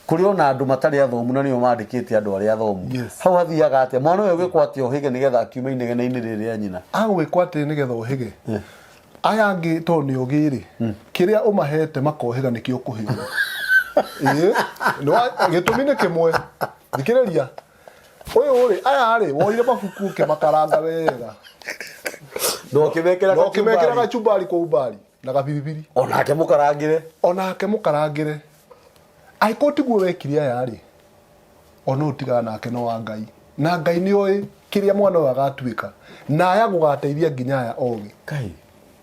kũrĩ ona andũ matarĩ athomu na nĩo mandĩkĩte andũ arĩa athomu. Hau hathiaga atĩa? Mwana ũyũ gwĩkwo atĩa ũhĩge nĩgetha akiume inegene-inĩ rĩrĩ rĩa nyina? Agwĩkwo atĩ nĩgetha ũhĩge aya angĩ, tondũ nĩ ogĩ rĩ, kĩrĩa ũmahete makohĩga nĩkĩo ũkũhĩga. Ĩĩ, gĩtũmi nĩ kĩmwe. Thikĩrĩria ũyũ rĩ, aya rĩ, woire mabuku ũkĩmakaranga wega na ũkĩmekĩra na ũkĩmekĩra kachumbari. Gachumbari kwa umbali na gabiribiri. Onake mũkarangĩre. Onake mũkarangĩre. Angĩkorwo tiguo wekire aya rĩ, ona ũyũ tigana nake, no wa Ngai, na Ngai nĩ oĩ kĩrĩa mwana ũyũ agatuĩka, na aya gũgateithia nginya aya ogĩ. Kai.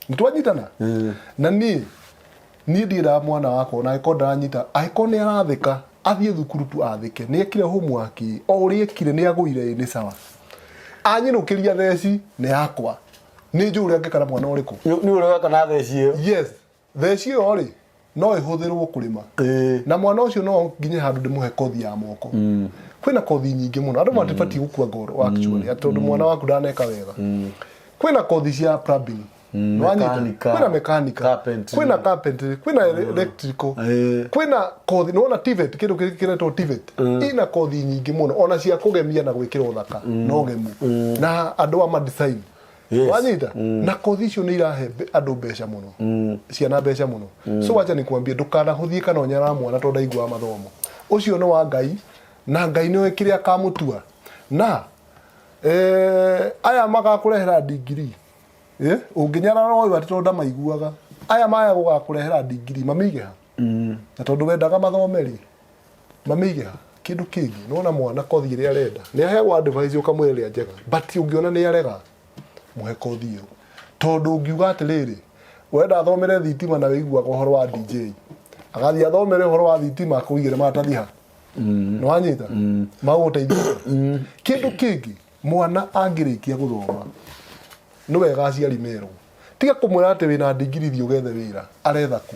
Nĩ twanyitana? Na niĩ ndiendaga mwana wakwa ona angĩkorwo ndaranyita, angĩkorwo nĩ arathĩka, athiĩ thukuru tu athĩke. Nĩ ekire homework o ũrĩa ekire, nĩ agũire, ĩ nĩ sawa. Anyinũkĩria theci nĩ yakwa, nĩ njũĩ ũrĩa angĩkara mwana ũrĩkũ. Nĩ ũrĩa weka na theci ĩyo. Yes, theci ĩyo rĩ, no ĩhũthĩrwo kũrĩma. Na mwana ũcio no nginye handũ ndĩmũhe kothi ya moko. Kwĩna kothi nyingĩ mũno andũ matibatiĩ gũkua ngoro actually, atĩ tondũ mwana waku ndaneka wega. Kwĩna kothi cia plumbing. Nĩwanyita? Mechanical. Kwĩna mechanical, Carpentry. Kwĩna carpentry, kwĩna electrical, kwĩna kothi nĩwona TVET, kĩndũ kĩrĩa kĩretwo TVET, ina kothi nyingĩ mũno ona cia kũgemia na gwĩkĩra ũthaka na ũgemu na andũ a ma design. Wanyita? Na kothi icio nĩ irahe andũ mbeca mũno, ciana mbeca mũno. So wacha nikuambie, ndũkanahũthie kana ũnyarara mwana tondũ ndaiguaga mathomo. Ũcio nĩ wa Ngai, na Ngai nĩwe kĩrĩa akamũtua. Na aya magakũrehera ndigiri, ũngĩnyarara ũyũ atĩ tondũ ndamaiguaga, aya maya gũgakũrehera ndigiri mamĩige ha? Na tondũ wendaga mathome rĩ, mamĩige ha? Kĩndũ kĩngĩ, nĩwona mwana kothi ĩrĩa arenda nĩ aheagwo advice, ũkamwĩra ĩrĩa njega, but ũngĩona nĩ arega, mũhe kothi ĩyo, tondũ ũngiuga atĩrĩrĩ, wenda athomere thitima na wĩiguaga ũhoro wa DJ, agathiĩ athomere ũhoro wa thitima akũigĩre maratathi ha? Nĩwanyita? Magũgũteithia. Kĩndũ kĩngĩ, mwana angĩrĩkia gũthoma, nĩ wega aciari merwo, tiga kũmwĩra atĩ wĩna ndigiri thiĩ ũgethe wĩra. Aretha kũ?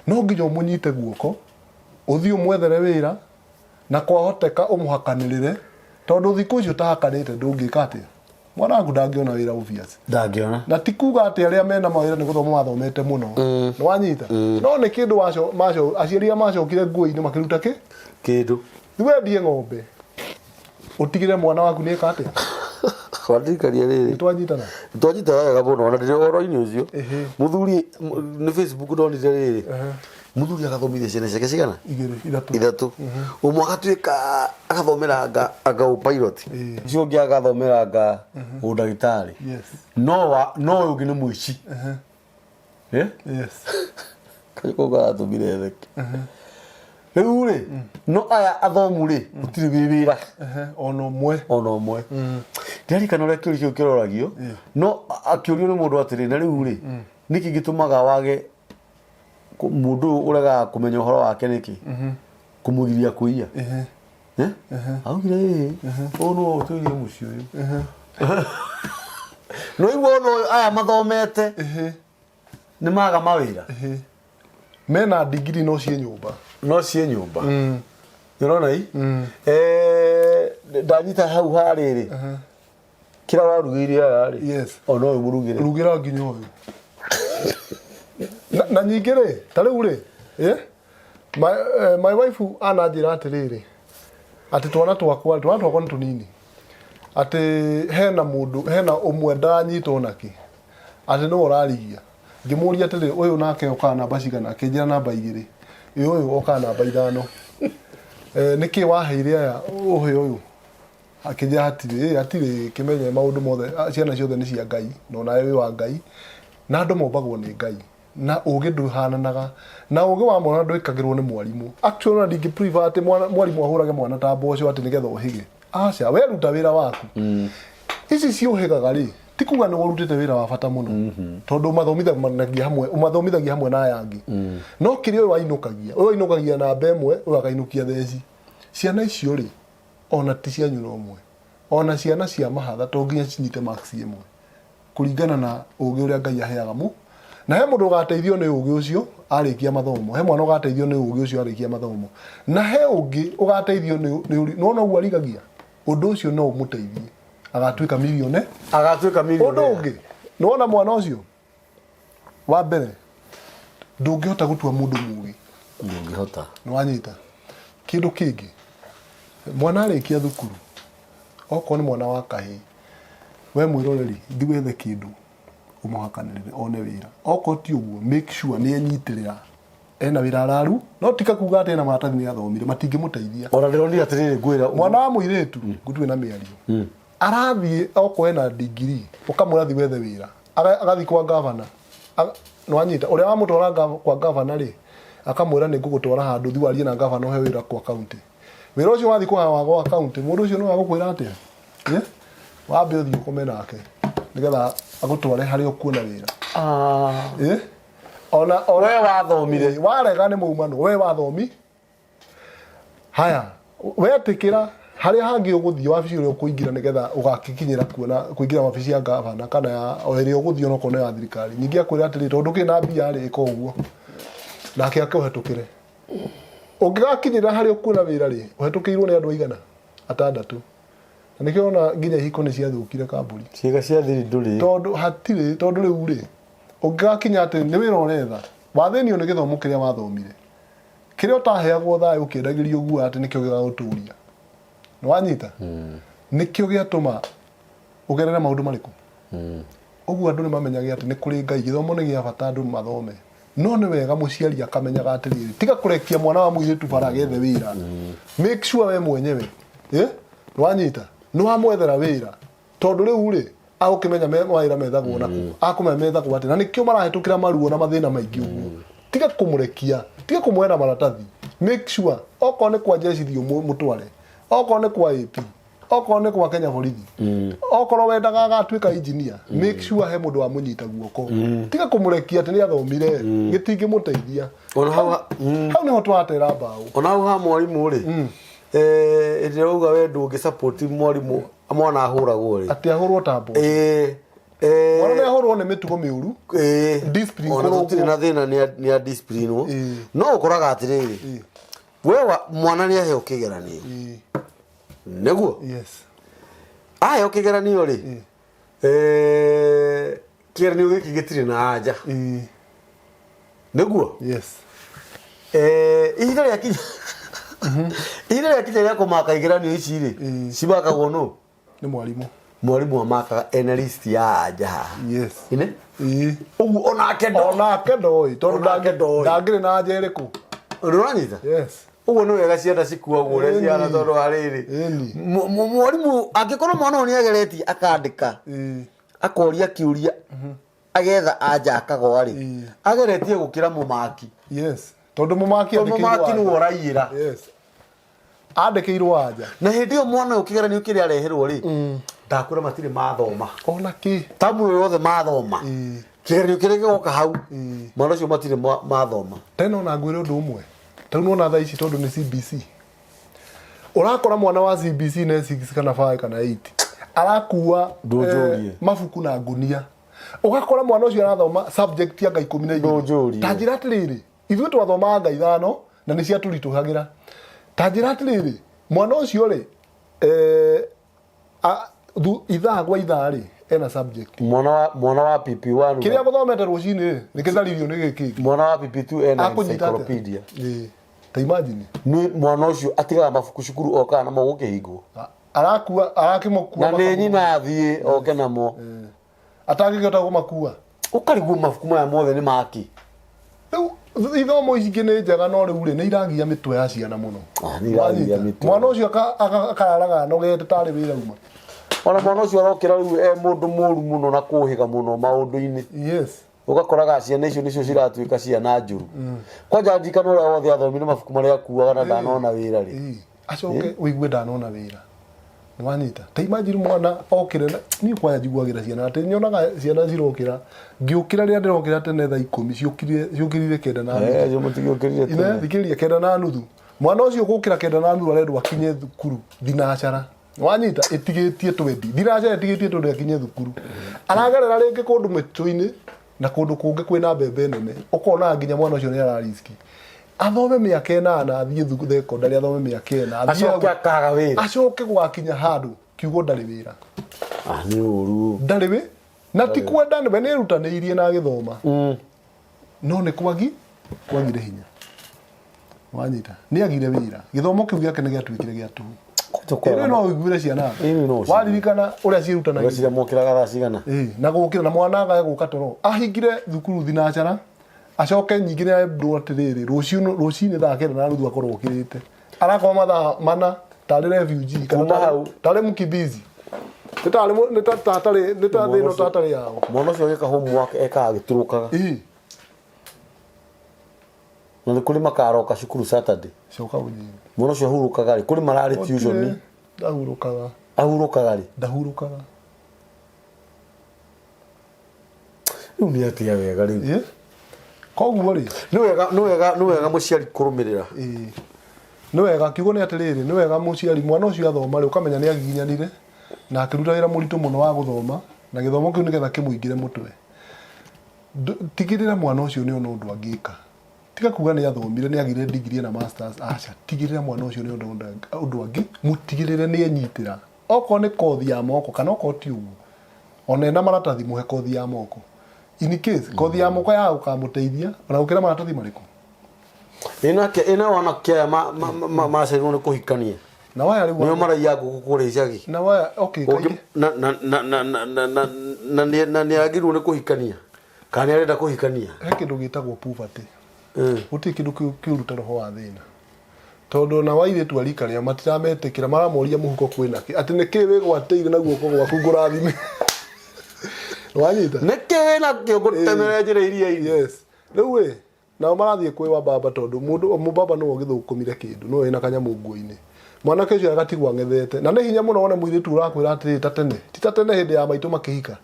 No nginya ũmũnyite guoko ũthiĩ ũmwethere wĩra, na kwahoteka ũmũhakanĩrĩre, tondũ thikũ icio ũtahakanĩte ndũngĩka atĩa? Mwana waku ndangĩona wĩra, obvious. Ndangĩona. Na ti kuga atĩ arĩa mena mawĩra nĩ gũthoma mathomete mũno, nĩ wanyita? No nĩ kĩndũ aciari arĩa macokire nguo-inĩ makĩruta kĩ kĩndũ. Rĩu wendie ng'ombe ũtigĩre mwana waku nĩ eka atĩa? Wandirikania rĩrĩ. Nĩ twanyitana? Twanyita wega mũno, ona ndĩrĩ ũhoro-inĩ ũcio. Mũthuri, nĩ Facebook ndonire rĩrĩ, mũthuri agathomithia ciana ciake cigana? Igĩrĩ, ithatũ. Ithatũ. Ũmwe agatuĩka agathomera anga ũpilot, ũcio ũngĩ agathomera anga ũndagĩtarĩ, no ũyũ ũngĩ nĩ mũici. Eh? Yes. Kau karatũmire theke. Rĩu rĩ, no aya athomu rĩ, gũtirĩ wĩ wĩra. Ona ũmwe. Ona ũmwe. Ndirarikana ũrĩa kĩũria kĩu kĩroragio, no akĩũrio nĩ mũndũ atĩrĩ, na rĩu rĩ, nĩkĩ gĩtũmaga wage mũndũ ũyũ ũregaga kũmenya ũhoro wake nĩkĩ kũmũgiria kũiya? Eh? Augire ĩĩ, ũyũ nĩwe ũtũirie mũciĩ ũyũ. No igua ona ũyũ, aya mathomete nĩ maga mawĩra. Mena ndigiri no ciĩ nyũmba. No ciĩ nyũmba. Nĩũrona i? Ndanyita hau harĩrĩ, kĩrĩa warugĩire aya rĩ, ona ũyũ mũrugĩre. Rugĩra nginya ũyũ. Na ningĩ rĩ, ta rĩu rĩ, my wife ananjĩra atĩrĩrĩ, atĩ twana twakwa nĩ tũnini, atĩ hena mũndũ, hena ũmwe ndaranyitwo nake, atĩ nĩwe ũrarigia. Ngĩmũria atĩrĩ, ũyũ nake okaga namba cigana? Akĩnjĩra namba 2. Ĩ ũyũ okaga namba 5. Nĩkĩ waheire aya ũhe ũyũ? Akĩnjĩra hatirĩ kĩmenye maũndũ mothe, ciana ciothe nĩ cia Ngai, na onawe wĩ wa Ngai, na andũ mombagwo nĩ Ngai, na ũgĩ ndũhananaga, na ũgĩ wa mwana ndwĩkagĩrwo nĩ mwarimũ. Actually, ona ndingĩ prefer atĩ mwarimũ ahũrage mwana ta mboco atĩ nĩgetha ũhĩge. Aca, we ruta wĩra waku. Ici ciũhĩgaga rĩ, ti kuga nĩ ũrutĩte wĩra wa bata mũno, tondũ ũmathomithagia hamwe na aya angĩ. No kĩrĩa ũyũ wainũkagia namba 1, ũyũ akainũkia theci. Ciana icio rĩ, ona ti cia nyina ũmwe, ona ciana cia mahatha to nginya cinyite marks ĩmwe, kũringana na ũgĩ ũrĩa Ngai aheaga mu. Na he mũndũ ũgateithio nĩ ũgĩ ũcio arĩkia mathomo, he mwana ũgateithio nĩ ũgĩ ũcio arĩkia mathomo, na he ũngĩ ũgateithio nĩ nĩwona ũguo arigagia ũndũ ũcio no ũmũteithie agatuĩka millionaire. Agatuĩka millionaire. Ũndũ ũngĩ, nĩwona mwana ũcio wa mbere, ndũngĩhota gũtua mũndũ mũgĩ. Ndũngĩhota. Nĩwanyita? Kĩndũ kĩngĩ, mwana arĩkia thukuru, okorwo nĩ mwana wa kahĩĩ, we mwĩroreri, thiĩ wethe kĩndũ ũmũhakanĩrĩre one wĩra. Okorwo ti ũguo, make sure nĩ enyitĩrĩra, ena wĩra araru, no tika kuga atĩ ena maratathi nĩ athomire, matingĩmũteithia. Ona ndĩronire atĩrĩrĩ, ngwĩra mwana wa mũirĩtu, ngũtue na mĩario, arathiĩ okorwo ena ndigiri, ũkamwĩra thiĩ wethe wĩra, agathiĩ kwa gavana. Nĩwanyita? Ũrĩa wamũtwara kwa gavana rĩ, akamwĩra nĩ ngũgũtwara handũ thiĩ warie na gavana ũhe wĩra kwa county. Wĩra ũcio wathiĩ kũhawa gwa county, mũndũ ũcio nĩwe agũkwĩra atĩa? Wambe ũthiĩ ũkome nake nĩgetha agũtware harĩa ũkuona wĩra. Ona We wathomire. Warega nĩ maumano, we wathomi. Haya, wetĩkĩra harĩa hangĩ ũgũthiĩ wabici ũrĩa ũkũingĩra nĩgetha ũgakĩkinyĩra kuona kũingĩra wabici ya gavana kana ya o ĩrĩa ũgũthiĩ onokorwo nĩ ya thirikari. Ningĩ akwĩra atĩrĩ, tondũ ndũkĩrĩ na mbia rĩ, ĩka ũguo, nake akũhetũkĩre. Ũngĩgakinyĩra harĩa ũkuona wĩra rĩ, ũhetũkĩirwo nĩ andũ aigana? Atandatũ. Na nĩkĩo ona nginya ihiko nĩ ciathũkire kambũri. Ciĩga cia thiri ndũrĩ. Tondũ hatirĩ, tondũ rĩu rĩ, ũngĩgakinya atĩ nĩ wĩra ũretha, wathĩnio nĩ gĩthomo kĩrĩa wathomire. Kĩrĩa ũtaheagwo thayũ ũkĩendagĩrio guoya atĩ nĩkĩo gĩgagũtũria. Nĩ wanyita? Nĩkĩo gĩatũma ũgerere maũndũ marĩkũ? Ũguo andũ nĩ mamenyage atĩ nĩ kũrĩ Ngai, gĩthomo nĩ gĩa bata andũ mathome. No nĩ wega mũciari akamenyaga atĩrĩrĩ, tiga kũrekia mwana wa mũirĩtu bara agethe wĩra. Make sure we mwenyewe, eh? Nĩ wanyita? Nĩ wamwethera wĩra. Tondũ rĩu rĩ, agũkĩmenya mawĩra methagwo nakũ, akũmenya methagwo atĩa. Na nĩkĩo marahĩtũkĩra maruo na mathĩna maingĩ ũguo. Tiga kũmũrekia, tiga kũmuoya na maratathi. Make sure, okorwo nĩ kwa jeshi thiĩ ũmũtware. Okorwo nĩ kwa AP, okorwo nĩ kwa Kenya borithi okorwo wendaga agatuĩka engineer, make sure he mũndũ wamũnyita guoko. Tiga kũmũrekia atĩ nĩ athomire, gĩtingĩmũteithia. Ona hau Hau nĩho twatera mbaũ. Ona hau ha mwarimũ rĩ, hĩndĩ ĩrĩa wauga we ndũngĩ support mwarimũ mwana ahũragwo rĩ, Atĩ ahũrwo ta mboco. Mwana nĩ ahũrwo nĩ mĩtugo mĩũru. Discipline ona kũrũngwo. tũtirĩ na thĩna nĩ a discipline no ũkoraga atĩrĩrĩ, we mwana nĩ aheo kĩgeranio, nĩguo? Yes. Aheo kĩgeranio rĩ, kĩgeranio gĩkĩ gĩtirĩ na anja, nĩguo? Yes. Ihinda rĩakinya rĩa kũmaka igeranio ici rĩ, cimakagwo nũ? Nĩ mwarimũ. Mwarimũ amakaga ena list ya anja haha. Ine ũguo onake ndo Onake ndoĩ tondũ Onake ndoĩ. Ndangĩrĩ na anja ĩrĩkũ. Ũranyita? Yes. Ũguo nĩ wega ciana cikuagwo ũrĩa ciana, tondũ wa rĩrĩ, mwarimũ angĩkorwo mwana ũyũ nĩ ageretie akandĩka, akoria kĩũria, agetha anja akagwa rĩ, ageretie gũkĩra mũmaki. Yes, tondũ mũmaki Tondũ mũmaki andĩkĩirwo nĩwe anja. ũraiyĩra. Yes, andĩkĩirwo anja. Na hĩndĩ ĩyo mwana ũyũ kĩgeranio kĩrĩa areherwo rĩ, ndakwĩra matirĩ mathoma. Ona kĩ. Tamu ĩyo yothe mathoma, kĩgeranio kĩrĩa gĩgoka hau, mwana ũcio matirĩ mathoma. Tena ona ngwĩre ũndũ ũmwe, tarĩu nĩwona thaa ici tondũ nĩ CBC, ũrakora mwana wa CBC nĩ 6 kana 5 kana 8 arakua Ndũnjũrie. Mabuku na ngunia, ũgakora mwana ũcio arathoma subject ya nga 12. Ndũnjũrie. Ta njĩra atĩrĩrĩ, ithuĩ twathomaga nga ithano na nĩ ciatũritũhagĩra. Ta njĩra atĩrĩrĩ, mwana ũcio rĩ, ithaa gwa ithaa rĩ, ena subject. Mwana wa PP1 Kĩrĩa gũthomete rũcinĩ rĩ, nĩ kĩtharirio nĩ gĩkĩ. Mwana wa PP2 ena Akũnyita atĩa? encyclopedia. Ĩĩ. Ta imagine. Nĩ mwana ũcio atigaga mabuku cukuru okaga namo gũkĩhingwo. Arakua arakĩmũkua. Na nĩ nyina athiĩ oke namo. Atangĩkĩhota kũmakua. Ũkarigwo mabuku maya mothe nĩ maki. Rĩu ithomo ici ingĩ nĩ njega, no rĩu rĩ, nĩ iragia mĩtwe ya ciana mũno. Ah, nĩ iragia Wanyita? mĩtwe. Mwana ũcio akararaga anogete tarĩ wĩra uma. Ona mwana ũcio arokĩra rĩu e mũndũ mũru mũno na kũhĩga mũno maũndũ-inĩ. Ũgakoraga ciana icio nĩcio ciratuĩka ciana njũru. Kwanja ndirikana ũrĩa wothe athomire mabuku marĩa akuaga na ndanona wĩra rĩ. Acoke ũigue ndanona wĩra. Nĩ wanyita? Ta imagine mwana okĩre niĩ kwanja njiguagĩra ciana atĩ nyonaga ciana cirokĩra, ngĩũkĩra rĩrĩa ndĩrokĩra tene thaa 10, ciũkire ciũkĩrire 9:30. Acio mũtigĩũkĩrire Ine tene. Thikĩrĩria, 9:30, mwana ũcio gũkĩra 9:30 arendwo akinye thukuru thinacara. Wanyita? Ĩtigĩtie 20, thinacara ĩtigĩtie 20 akinye thukuru. Aragerera rĩngĩ kũndũ mĩtũ-inĩ na kũndũ kũngĩ kwĩna mbembe nene, ũkona nginya mwana ũcio nĩ arariski athome mĩaka 8, athiĩ thekondarĩ athome mĩaka 4, athiĩ Acoke akaga wĩra. Acoke gũgakinya handũ kiugo ndarĩ wĩra. Ah, nĩ ũru. Ndarĩ wĩ na ti kwenda, we nĩ erutanĩirie na agĩthoma, no nĩ kwagire hinya. Wanyita? Nĩ agire wĩra, gĩthomo kĩu gĩake nĩ gĩatuĩkire gĩa tũhũ. Ĩrĩ no ũiguĩre ciana Ĩni no ũcigue. Waririkana ũrĩa ciĩrutanagia? Ũgeciria mokĩraga thaa cigana? Ĩĩ, na gũkĩra na mwana agage gũka toro ahingire thukuru thinacara, acoke nyingĩ nĩ endwo atĩrĩrĩ, rũciũ rũcinĩ thaa 9:30 akorwo okĩrĩte, arakoma mathaa 4 tarĩ refugee kana Kuma hau. Tarĩ mkimbizi, nĩ tarĩ nĩ ta tarĩ nĩ ta thĩ ĩno tatarĩ yao. Mwana ũcio agĩka homework ekaga agĩtũrũkaga. Na nĩ kũrĩ makaroka cukuru Saturday. Coka ũnyine. Mwana ũcio ahurũkaga rĩ? Kũrĩ mararĩ tuition. Ndahurũkaga. Ahurũkaga rĩ? Ndahurũkaga. Rĩu nĩ atĩa wega rĩu? Ĩ, koguo rĩ, Nĩ wega mũciari kũrũmĩrĩra. Ĩĩ, nĩ wega. Kiugo nĩ atĩrĩrĩ, nĩ wega mũciari mwana ũcio athoma rĩ, ũkamenya nĩ agiginyanire na akĩruta wĩra mũritũ mũno wa gũthoma, na gĩthomo kĩu nĩgetha kĩmũingĩre mũtwe. Tigĩrĩra mwana ũcio nĩ ona ũndũ angĩka. Tiga kuga nĩ athomire, nĩ agire degree na masters, aca. Tigĩrĩra mwana ũcio nĩ ũndũ angĩ, mũtigĩrĩre nĩ enyitĩra. Okorwo nĩ kothi ya moko, kana okorwo ti ũguo, ona ena maratathi mũhe kothi ya moko. In case, kothi ya moko ya gũkamũteithia, ona gũkĩra maratathi marĩkũ? Ĩ nake ĩ nao anake aya maciarirwo nĩ kũhikania Na waya rĩu nĩo maraiya ngũkũ kũrĩa icagi. Na waya, okay, Ũngĩ- kaingĩ. Na nĩ agĩrĩirwo nĩ kũhikania kana nĩ arenda kũhikania. He kĩndũ gĩtagwo poverty. Gũtirĩ kĩndũ kĩũru ta roho wa thĩna. Tondũ ona airĩtu a rika rĩao matirametĩkĩra, maramoria mũhuko kwĩna kĩ, atĩ nĩkĩ wĩgwatĩire na guoko gwaku ngũrathime. Wanyita? Nĩkĩ wĩna kĩo ngũtemere njĩra iria-inĩ? Yes. Rĩu ĩ, nao marathiĩ kwĩ wa baba tondũ mũndũ mũbaba nĩwe ũgĩthũkũmire kĩndũ, nĩwe wĩna kanyamũ nguo-inĩ. Mwanake ũcio agatigwo ang'ethete. Na nĩ hinya mũno wone mũirĩtu ũrakwĩra atĩrĩrĩ ta tene, ti ta tene hĩndĩ ya maitũ makĩhika.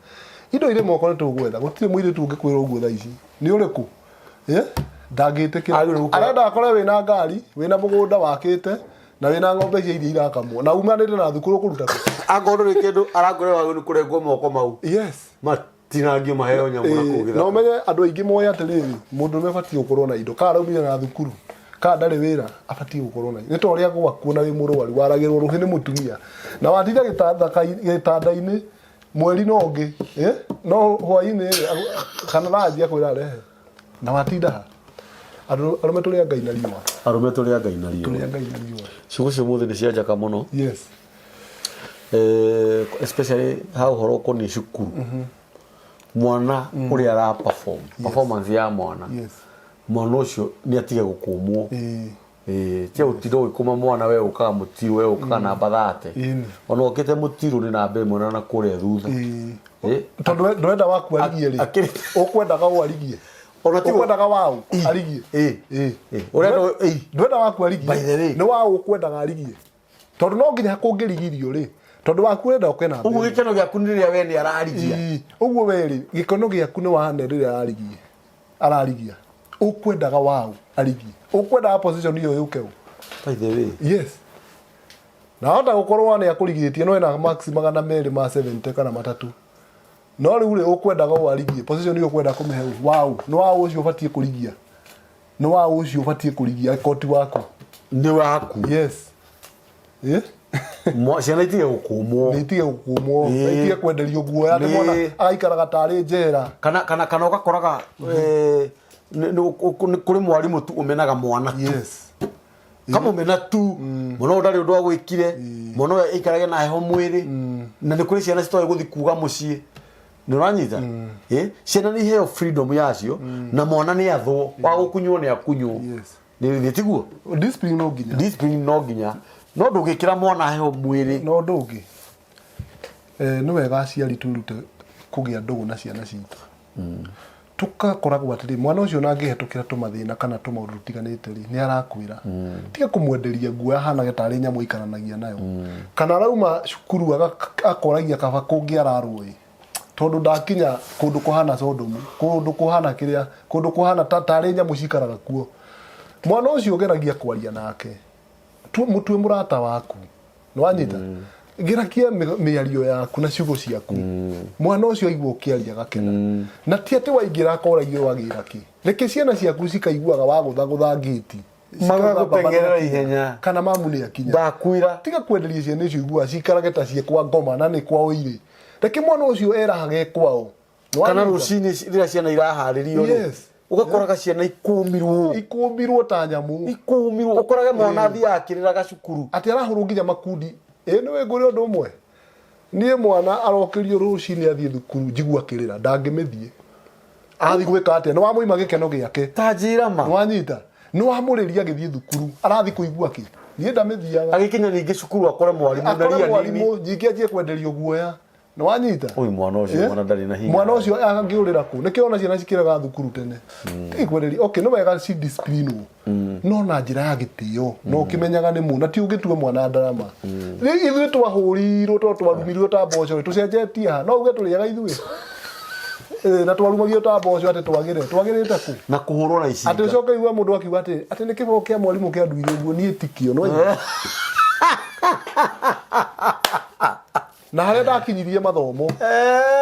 Indo irĩ moko nĩ tũgwetha, gũtirĩ mũirĩtu ũngĩkwĩra ũguo thaa ici. Nĩ ũrĩkũ? Ĩ? Ndangĩtĩkĩra. Agĩrĩirwo gũkorwo- Arenda akore wĩna ngari, wĩna mũgũnda wakĩte, na wĩna ng'ombe cia iria irakamwo, na umanĩte na thukuru ũkũruta kũ? Akorwo ndũrĩ kĩndũ arakwĩra wagĩrĩirwo nĩ kũrengwo moko mau. Yes. Matinangio maheo nyamũ na kũu Ĩĩ, na gĩthaka. ũmenye andũ aingĩ moĩ atĩrĩrĩ, mũndũrũme abatiĩ gũkorwo na indo, kana araumire na thukuru, kana ndarĩ wĩra, abatiĩ gũkorwo na indo. Nĩ ta ũrĩa gwaku ona wĩ mũrwaru, waragĩrwo rũhĩ nĩ mũtumia, na watinda gĩtanda-inĩ mweri no ũngĩ, ĩ? No hwaĩ-inĩ kana ranji akwĩra rehe, na watinda ha? Andũ arũme tũrĩ a Ngai na riũa. Arũme tũrĩ a Ngai na Tũrĩ riũa. a Ngai na riũa. Ciugo cia ũmũthĩ nĩ cia njaka mũno. Yes. Especially ha ũhoro ũkoniĩ cukuru. Mwana ũrĩa ara perform, performance ya mwana. Yes. Mwana ũcio nĩ atige gũkũmwo. Ĩĩ. Ĩĩ, tiga gũtinda ũgĩkũma mwana we ũkaga mũtirũ we ũkaga namba thate. Ĩni. Ona ũkĩte mũtirũ nĩ namba ĩmwe na kũrĩa thutha. Ĩĩ. Ĩ? Tondũ ndũrenda waku arigie rĩ. Ũkwendaga ũ arigie. Ona ti Ũkwendaga waũ arigie. Ĩ. Ĩ. Ĩ. Ũrenda ĩ. Ndũrenda waku arigie. By the way. Nĩ waũ ũkwendaga arigie. Tondũ no nginya kũngĩrigirio rĩ. Tondũ waku ũrenda ũke namba Ũguo ĩmwe. gĩkeno gĩaku nĩ rĩrĩa we nĩ ararigia. Ĩĩ. Ũguo we rĩ, gĩkeno gĩaku nĩ wane rĩrĩa ararigie. Ararigia. Ũkwendaga waũ arigie. Ũkwendaga position ĩyo yũke ũ. By the way. Yes. Na hota gũkorwo nĩ akũrigĩtie no ena max 200 ma 70 kana matatũ. No rĩu rĩ ũkwendaga ũ arigie. Position ĩyo ũkwenda kũmĩhe ũ. Waũ. Nĩ waũ ũcio ũbatiĩ kũrigia. Nĩ waũ ũcio ũbatiĩ kũrigia koti waku. Nĩ waku. Yes. Eh? Ciana itige gũkũmwo. Nĩ itige gũkũmwo. Ĩĩ. Itige kwenderio guoya atĩ Nĩ. mwana agaikaraga tarĩ njera. Kana ũgakoraga nĩ kũrĩ mwarimũ tu ũmenaga mwana tu. Yes. Kamũmena tu. Mwana ũyũ ndarĩ ũndũ agwĩkire. Mwana ũyũ aikarage na heho mwĩrĩ. Na nĩ kũrĩ ciana citoĩ gũthiĩ kuga mũciĩ. Nĩ ũranyita? Ĩ? Ciana nĩ iheo freedom yacio na mwana nĩ athwo. Wa gũkunywo nĩ akunywo. Yes. Nĩ tiguo? Discipline no nginya. Discipline no nginya. No ndũngĩkĩra mwana heho mwĩrĩ. No ũndũ ũngĩ, nĩ wega aciari twĩrute kũgĩa ndũgũ na ciana citũ. Tũgakoragwo atĩrĩ, mwana ũcio ona angĩhetũkĩra tũmathĩna kana tũmaũndũ tũtiganĩte rĩ, nĩ arakwĩra. Tiga kũmwenderia nguo ahanage tarĩ nyamũ aikaranagia nayo. Kana arauma cukuru akoragia kaba kũngĩ ararwo ĩ. Tondũ ndakinya kũndũ kũhana Sodomu, kũndũ kũhana kĩrĩa, kũndũ kũhana tarĩ nyamũ cikaraga kuo. Mwana ũcio geragia kwaria nake. Mũtue mũrata waku. Nĩwanyita? Geragia mĩario yaku na ciugo ciaku. Mwana ũcio aigua ũkĩaria agakena. Na ti atĩ waingĩra akoragio wagĩra kĩ. Reke ciana ciaku cikaiguaga wagũthagũtha ngĩti. Magagũteng'erera ihenya. Kana mamu nĩ akinya. Ndakwĩra. Tiga kwenderia ciana icio iguaga cikarage ta ciĩ kwa ngoma na nĩ kwao irĩ. Reke mwana ũcio erahage kwao. Kana Nĩwanyita? rũcinĩ rĩrĩa ciana iraharĩrio rĩ, Yes. ũgakoraga ciana ikũmirwo. Ikũmirwo ta nyamũ. Ikũmirwo. Ũkorage mwana athiaga akĩrĩraga cukuru. Atĩ arahũrwo nginya makundi. Ĩ nĩũĩ ngwĩre ũndũ ũmwe? Niĩ mwana arokĩrio rũcinĩ athiĩ thukuru njigua akĩrĩra, ndangĩmĩthiĩ. Athiĩ gwĩka atĩa? Nĩwamũima gĩkeno gĩake. Ta njĩra ma. Nĩwanyita? Nĩwamũrĩria agĩthiĩ thukuru, arathiĩ kũigua kĩ? Niĩ ndamĩthiaga. Agĩkinya ningĩ cukuru akore mwarimũ na Akore ria nini. mwarimũ, ningĩ anjie kwenderio guoya. Nĩwanyita? Ũyũ mwana ũcio, mwana ndarĩ na hinya. Mwana ũcio angĩũrĩra kũ? Nĩkĩo ona ciana cikĩrega thukuru tene. Ikwenderia, okay, nĩ wega ci discipline no na njĩra ya gĩtĩo, na ũkĩmenyaga nĩ mũ, na ti ũgĩtue mwana ndarama. Rĩu ithuĩ twahũrirwo tondũ twarumirio ta mboco rĩ, tũcenjetie ha? No uge tũrĩaga ithuĩ? Na twarumagio ta mboco atĩ twagĩre, twagĩrĩte kũ? Na kũhũrwo na icinga. Atĩ ũcoke ũigue mũndũ akiuga atĩ nĩ kĩboko kĩa mwarimũ kĩanduire ũguo, niĩ tikĩo, nĩ waigua? Na harĩa ndakinyirie mathomo,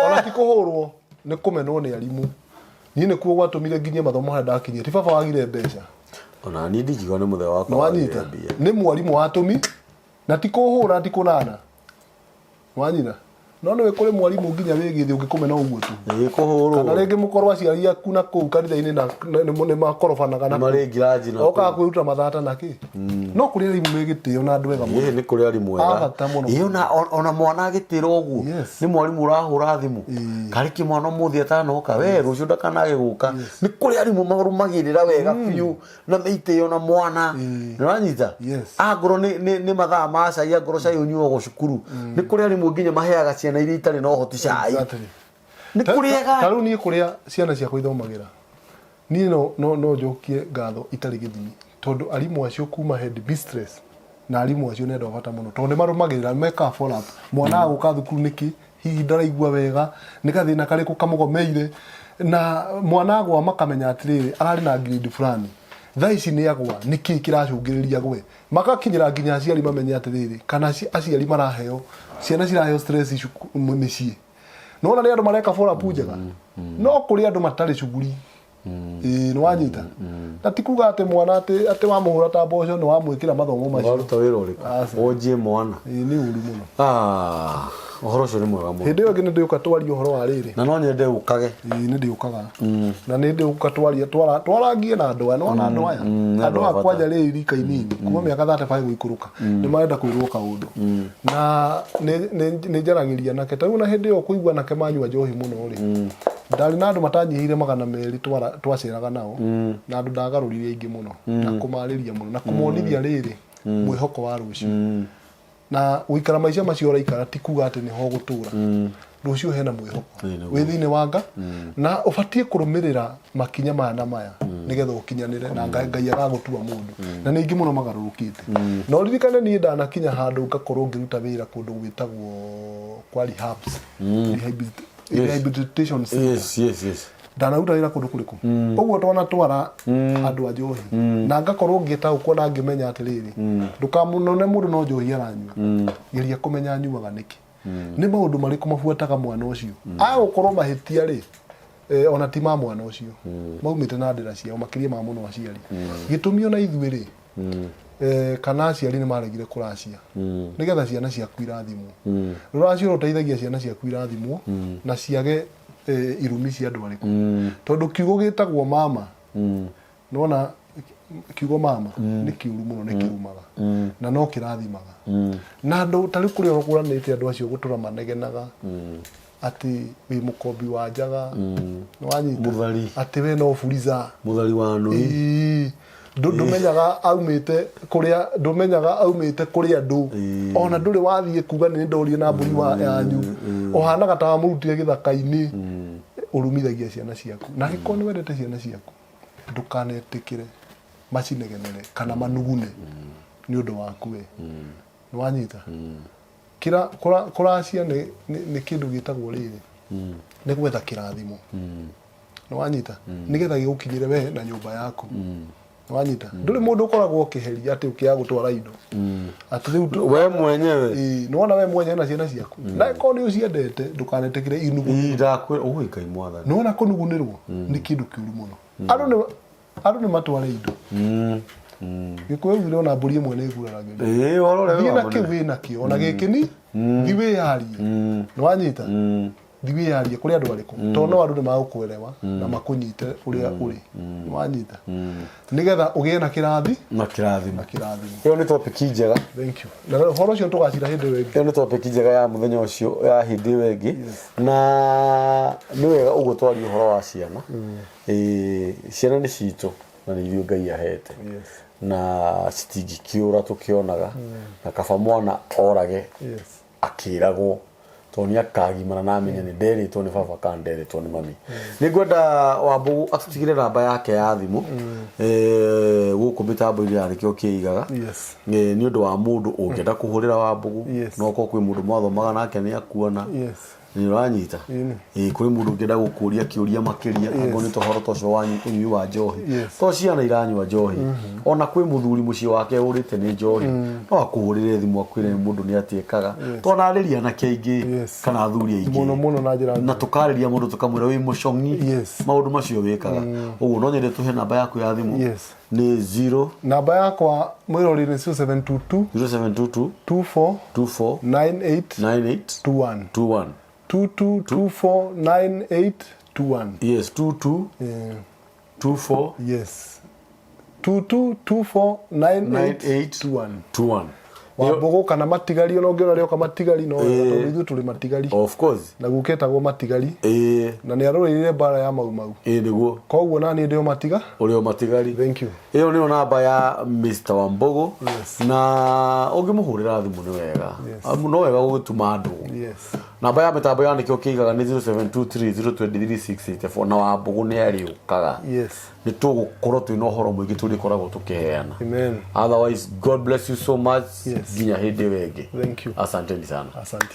ona ti kũhũrwo, nĩ kũmenwo nĩ arimũ. Niĩ nĩkuo gwatũmire nginyie mathomo harĩa ndakinyie. Ti baba wagire mbeca. Ona niĩ ndingiuga nĩ mũthee wakwa Nĩ wanyita? wagire mbia. Nĩ mwarimũ watũmi na ti kũhũra ti kũnana. Wanyita? No nĩwe kũrĩ mwarimũ nginya wĩ gĩthĩ ũngĩkũmena ũguo tu. Ĩĩ kũhũrwo. Kana rĩngĩ mũkorwo aciari aku na kũu kanitha-inĩ na nĩ makorobanaga na Marĩ ngiraji na okaga kwĩruta mathata na kĩ. No kũrĩ arimũ me gĩtĩo na andũ ega mũno. Ĩĩ nĩ kũrĩ arimũ A ega. bata mũno. Ĩĩ ona mwana agĩtĩrwo ũguo Yes. nĩ mwarimũ ũrahũra thimũ. Ĩĩ. Karĩ kĩ mwana ũmũthĩ atanoka we rũciũ ndakanage gũka. Nĩ kũrĩ arimũ marũmagĩrĩra wega biũ na meitĩo na mwana. Ĩĩ. Nĩ ũranyita? Yes. Angorwo nĩ mathaa ma cai angorwo cai ũnyuagwo cukuru. Nĩ kũrĩ arimũ nginya maheaga ciana iria itarĩ na ũhoti cai. Exactly. Nĩ kũrĩ ega. Ta rĩu niĩ kũrĩa ciana ciakwa ithomagĩra niĩ no njokie ngatho itarĩ gĩthimi tondũ arimũ acio kuma head mistress na arimũ acio nĩ andũ a bata mũno tondũ nĩ marũmagĩrĩra mekaga follow up mwana agũka thukuru nĩkĩ hihi ndaraigua wega nĩ gathĩna karĩkũ kamũgomeire na mwana agwa makamenya atĩrĩrĩ ararĩ na grade fulani thaa ici nĩ agwa nĩkĩ kĩracũngĩrĩria agwe magakinyĩra nginya aciari mamenye atĩrĩrĩ kana aciari maraheo ciana ciraheo stress mĩciĩ nona nĩ andũ mareka follow up njega no kũrĩ andũ matarĩ cuguri ĩĩ nĩ wanyita na ti kuga atĩ mwana atĩ wamũhũra ta mboco nĩ wamwĩkĩra mathomo macio Waruta wĩra ũrĩkũ? Aca. Wonjie mwana. Ĩĩ nĩ ũru mũno Ah, ũhoro ũcio nĩ mwega mũno. Hĩndĩ ĩyo ĩngĩ nĩ ndĩũka twarie ũhoro wa rĩrĩ. Na no nyende ũkage. Ĩĩ nĩ ndĩũkaga na nĩ ndĩũka twarie twarangie na andũ aya nĩwona andũ aya nĩ andũ andũ a aya bata. kwanja rĩrĩ rika inini kuma mĩaka 35 gũikũrũka nĩ marenda kwĩrwo kaũndũ na nĩ njaragĩria nake ta rĩu na hĩndĩ ĩyo kũigua nake manyua njohi mũno rĩ ndarĩ na andũ matanyihĩire 200 twaceraga nao na andũ ndagarũrire aingĩ mũno na kũmarĩria mũno na kũmonithia rĩrĩ mwĩhoko wa rũciũ na gũikara maica macio ũraikara ti kuga atĩ nĩho ũgũtũra rũciũ hena mwĩhoko Ĩĩ, nĩguo. wĩ thĩinĩ wa nga na ũbatiĩ kũrũmĩrĩra makinya maya na maya nĩgetha ũkinyanĩre na Ngai agagũtua mũndũ na nĩ aingĩ mũno magarũrũkĩte na ũririkane niĩ ndanakinya handũ ngakorwo ngĩruta wĩra kũndũ gwĩtagwo kwa rehabs rehabilitation center. Yes, yes, yes. Ndanaruta wĩra kũndũ kũrĩkũ ũguo twanatwara andũ a njohi na ngakorwo ngĩtaũkwo na ngĩmenya atĩrĩrĩ ndũkamunone mũndũ no njohi aranyua geria kũmenya anyuaga nĩkĩ nĩ maũndũ marĩkũ mabuataga mwana ũcio agũkorwo mahĩtia rĩ ona ti ma mwana ũcio maumĩte na ndĩra ciao makĩria ma mũno aciari gĩtũmi ona ithuĩ rĩ kana aciari nĩ maregire kũracia nĩgetha ciana ciaku irathimwo rũracio rũteithagia ciana ciaku irathimwo na ciage irumi cia andũ arĩkũ tondũ kiugo gĩtagwo mama nĩwona kiugo mama nĩ kĩũru mũno nĩ kĩrumaga na no kĩrathimaga na andũ ta rĩu kũrĩa ũkũranĩte andũ acio gũtũra manegenaga atĩ wĩ mũkombi wa njaga nĩwanyita Mũthari. atĩ we no buriza Mũthari wa nui. Ĩĩ. Ndũmenyaga aumĩte kũrĩa ndũmenyaga aumĩte kũrĩ andũ ona ndũrĩ wathiĩ kuga nĩ ndorie na mbũri wa yanyu ũhanaga ta wamũrutire gĩthaka-inĩ ũrumithagia ciana ciaku na angĩkorwo nĩ wendete ciana ciaku ndũkanetĩkĩre macinegenere kana manugune nĩ ũndũ waku we nĩ wanyita kũracia nĩ kĩndũ gĩtagwo rĩrĩ nĩ gwetha kĩrathimo nĩ wanyita nĩgetha gĩgũkinyĩre we na nyũmba yaku nĩ wanyita ndũrĩ mũndũ ũkoragwo ũkĩheria atĩ ũkĩaga gũtwara indo atĩ rĩu We mwenyewe. Ĩĩ, nĩwona we mwenyewe na ciana ciaku na ĩkorwo nĩ ũciendete ndũkanetĩkĩre inugu Ndakwĩra ũĩ Ngai mwathani. nĩwona kũnugunĩrwo nĩ kĩndũ kĩũru mũno andũ nĩ matware indo Gĩkũyũ augire ona mbũri ĩmwe nĩ ĩguraragĩrio Ĩĩ ũhoro ũrĩa thiĩ wĩ na wa kĩu mũnene. wĩ nakĩo ona gĩkĩ ni thiĩ wĩyarie nĩwanyita thiĩ wĩyarie kũrĩ andũ arĩkũ tondũ no andũ nĩ magũkũerewa na makũnyite ũrĩa ũrĩ nĩwanyita nĩgetha ũgĩe na kĩrathi Na kĩrathimo. na kĩrathimo Ĩyo nĩ topic njega. Thank you na ũhoro ũcio tũgacira hĩndĩ ĩyo ĩngĩ Ĩyo nĩ topic njega ya mũthenya ũcio ya hĩndĩ ĩyo ĩngĩ na nĩ wega ũguo twaria ũhoro wa ciana Ĩĩ, ciana nĩ citũ na nĩ ithuĩ Ngai ahete Yes. na citingĩkĩũra tũkĩonaga na kaba mwana orage Yes. akĩragwo tondũ nĩ akagimara na amenye nĩ nderĩtwo nĩ baba kana nderĩtwo nĩ mami nĩ ngwenda Wambũgũ atũtigĩre namba yake ya thimũ gũkũ mĩtambo-inĩ ya nĩkĩo kĩigaga Yes. Nĩ ũndũ wa mũndũ ũngĩenda kũhũrĩra Wambũgũ Yes. no okorwo kwĩ mũndũ mwathomaga nake nĩ akuona Yes. Nĩ ũranyita? Ĩni. Ĩĩ, kũrĩ mũndũ ũngĩenda gũkũria kĩũria makĩria angorwo nĩ tohoro ta ũcio wa ũnyui wa njohi. Yes. To ciana iranyua njohi. Ona kwĩ mũthuri mũciĩ wake ũrĩte nĩ njohi. No akũhũrĩre thimũ akwĩre mũndũ nĩ atĩekaga. Twanarĩria anake aingĩ Yes. kana athuri aingĩ. Mũno mũno na njĩra Na tũkarĩria mũndũ tũkamwĩra wĩ mũcong'i. Yes. Maũndũ macio wĩkaga. Ũguo no nyende tũhe namba yaku ya thimũ. Yes. Nĩ 0 Namba yakwa mwĩrori nĩ 0722 0722 24 24 98 98 21 21. 22 24 98 21. Yes, 22 Yeah. 24 Yes. 22 24 98 21. 21. Wambũgũ kana matigari ona ũngĩona rĩoka matigari no wega Ĩĩ. tondũ ithuĩ tũrĩ matigari Of course. na guketagwo matigari Ĩĩ, na nĩ arũĩrĩire mbara ya mau mau ĩĩ nĩguo koguo naniĩ ndĩ o matiga. Ũrĩ o matigari. Thank you. Ĩyo nĩyo namba ya Mr. Wambogo. Yes. Na ũngĩmũhũrĩra thimũ nĩ wega. Yes. Amu no wega gũgĩtuma ndũgũ. Yes. Namba ya mĩtambo ya nĩkĩo kĩigaga nĩ 0723023684 na Wambũgũ nĩ arĩũkaga. Yes. Nĩ tũgũkorwo twĩna ũhoro mũingĩ tũrĩkoragwo tũkĩheana. Amen. Otherwise, God bless you so much. Yes. Nginya hĩndĩ ĩyo ĩngĩ. Thank you. Asanteni sana. Asante.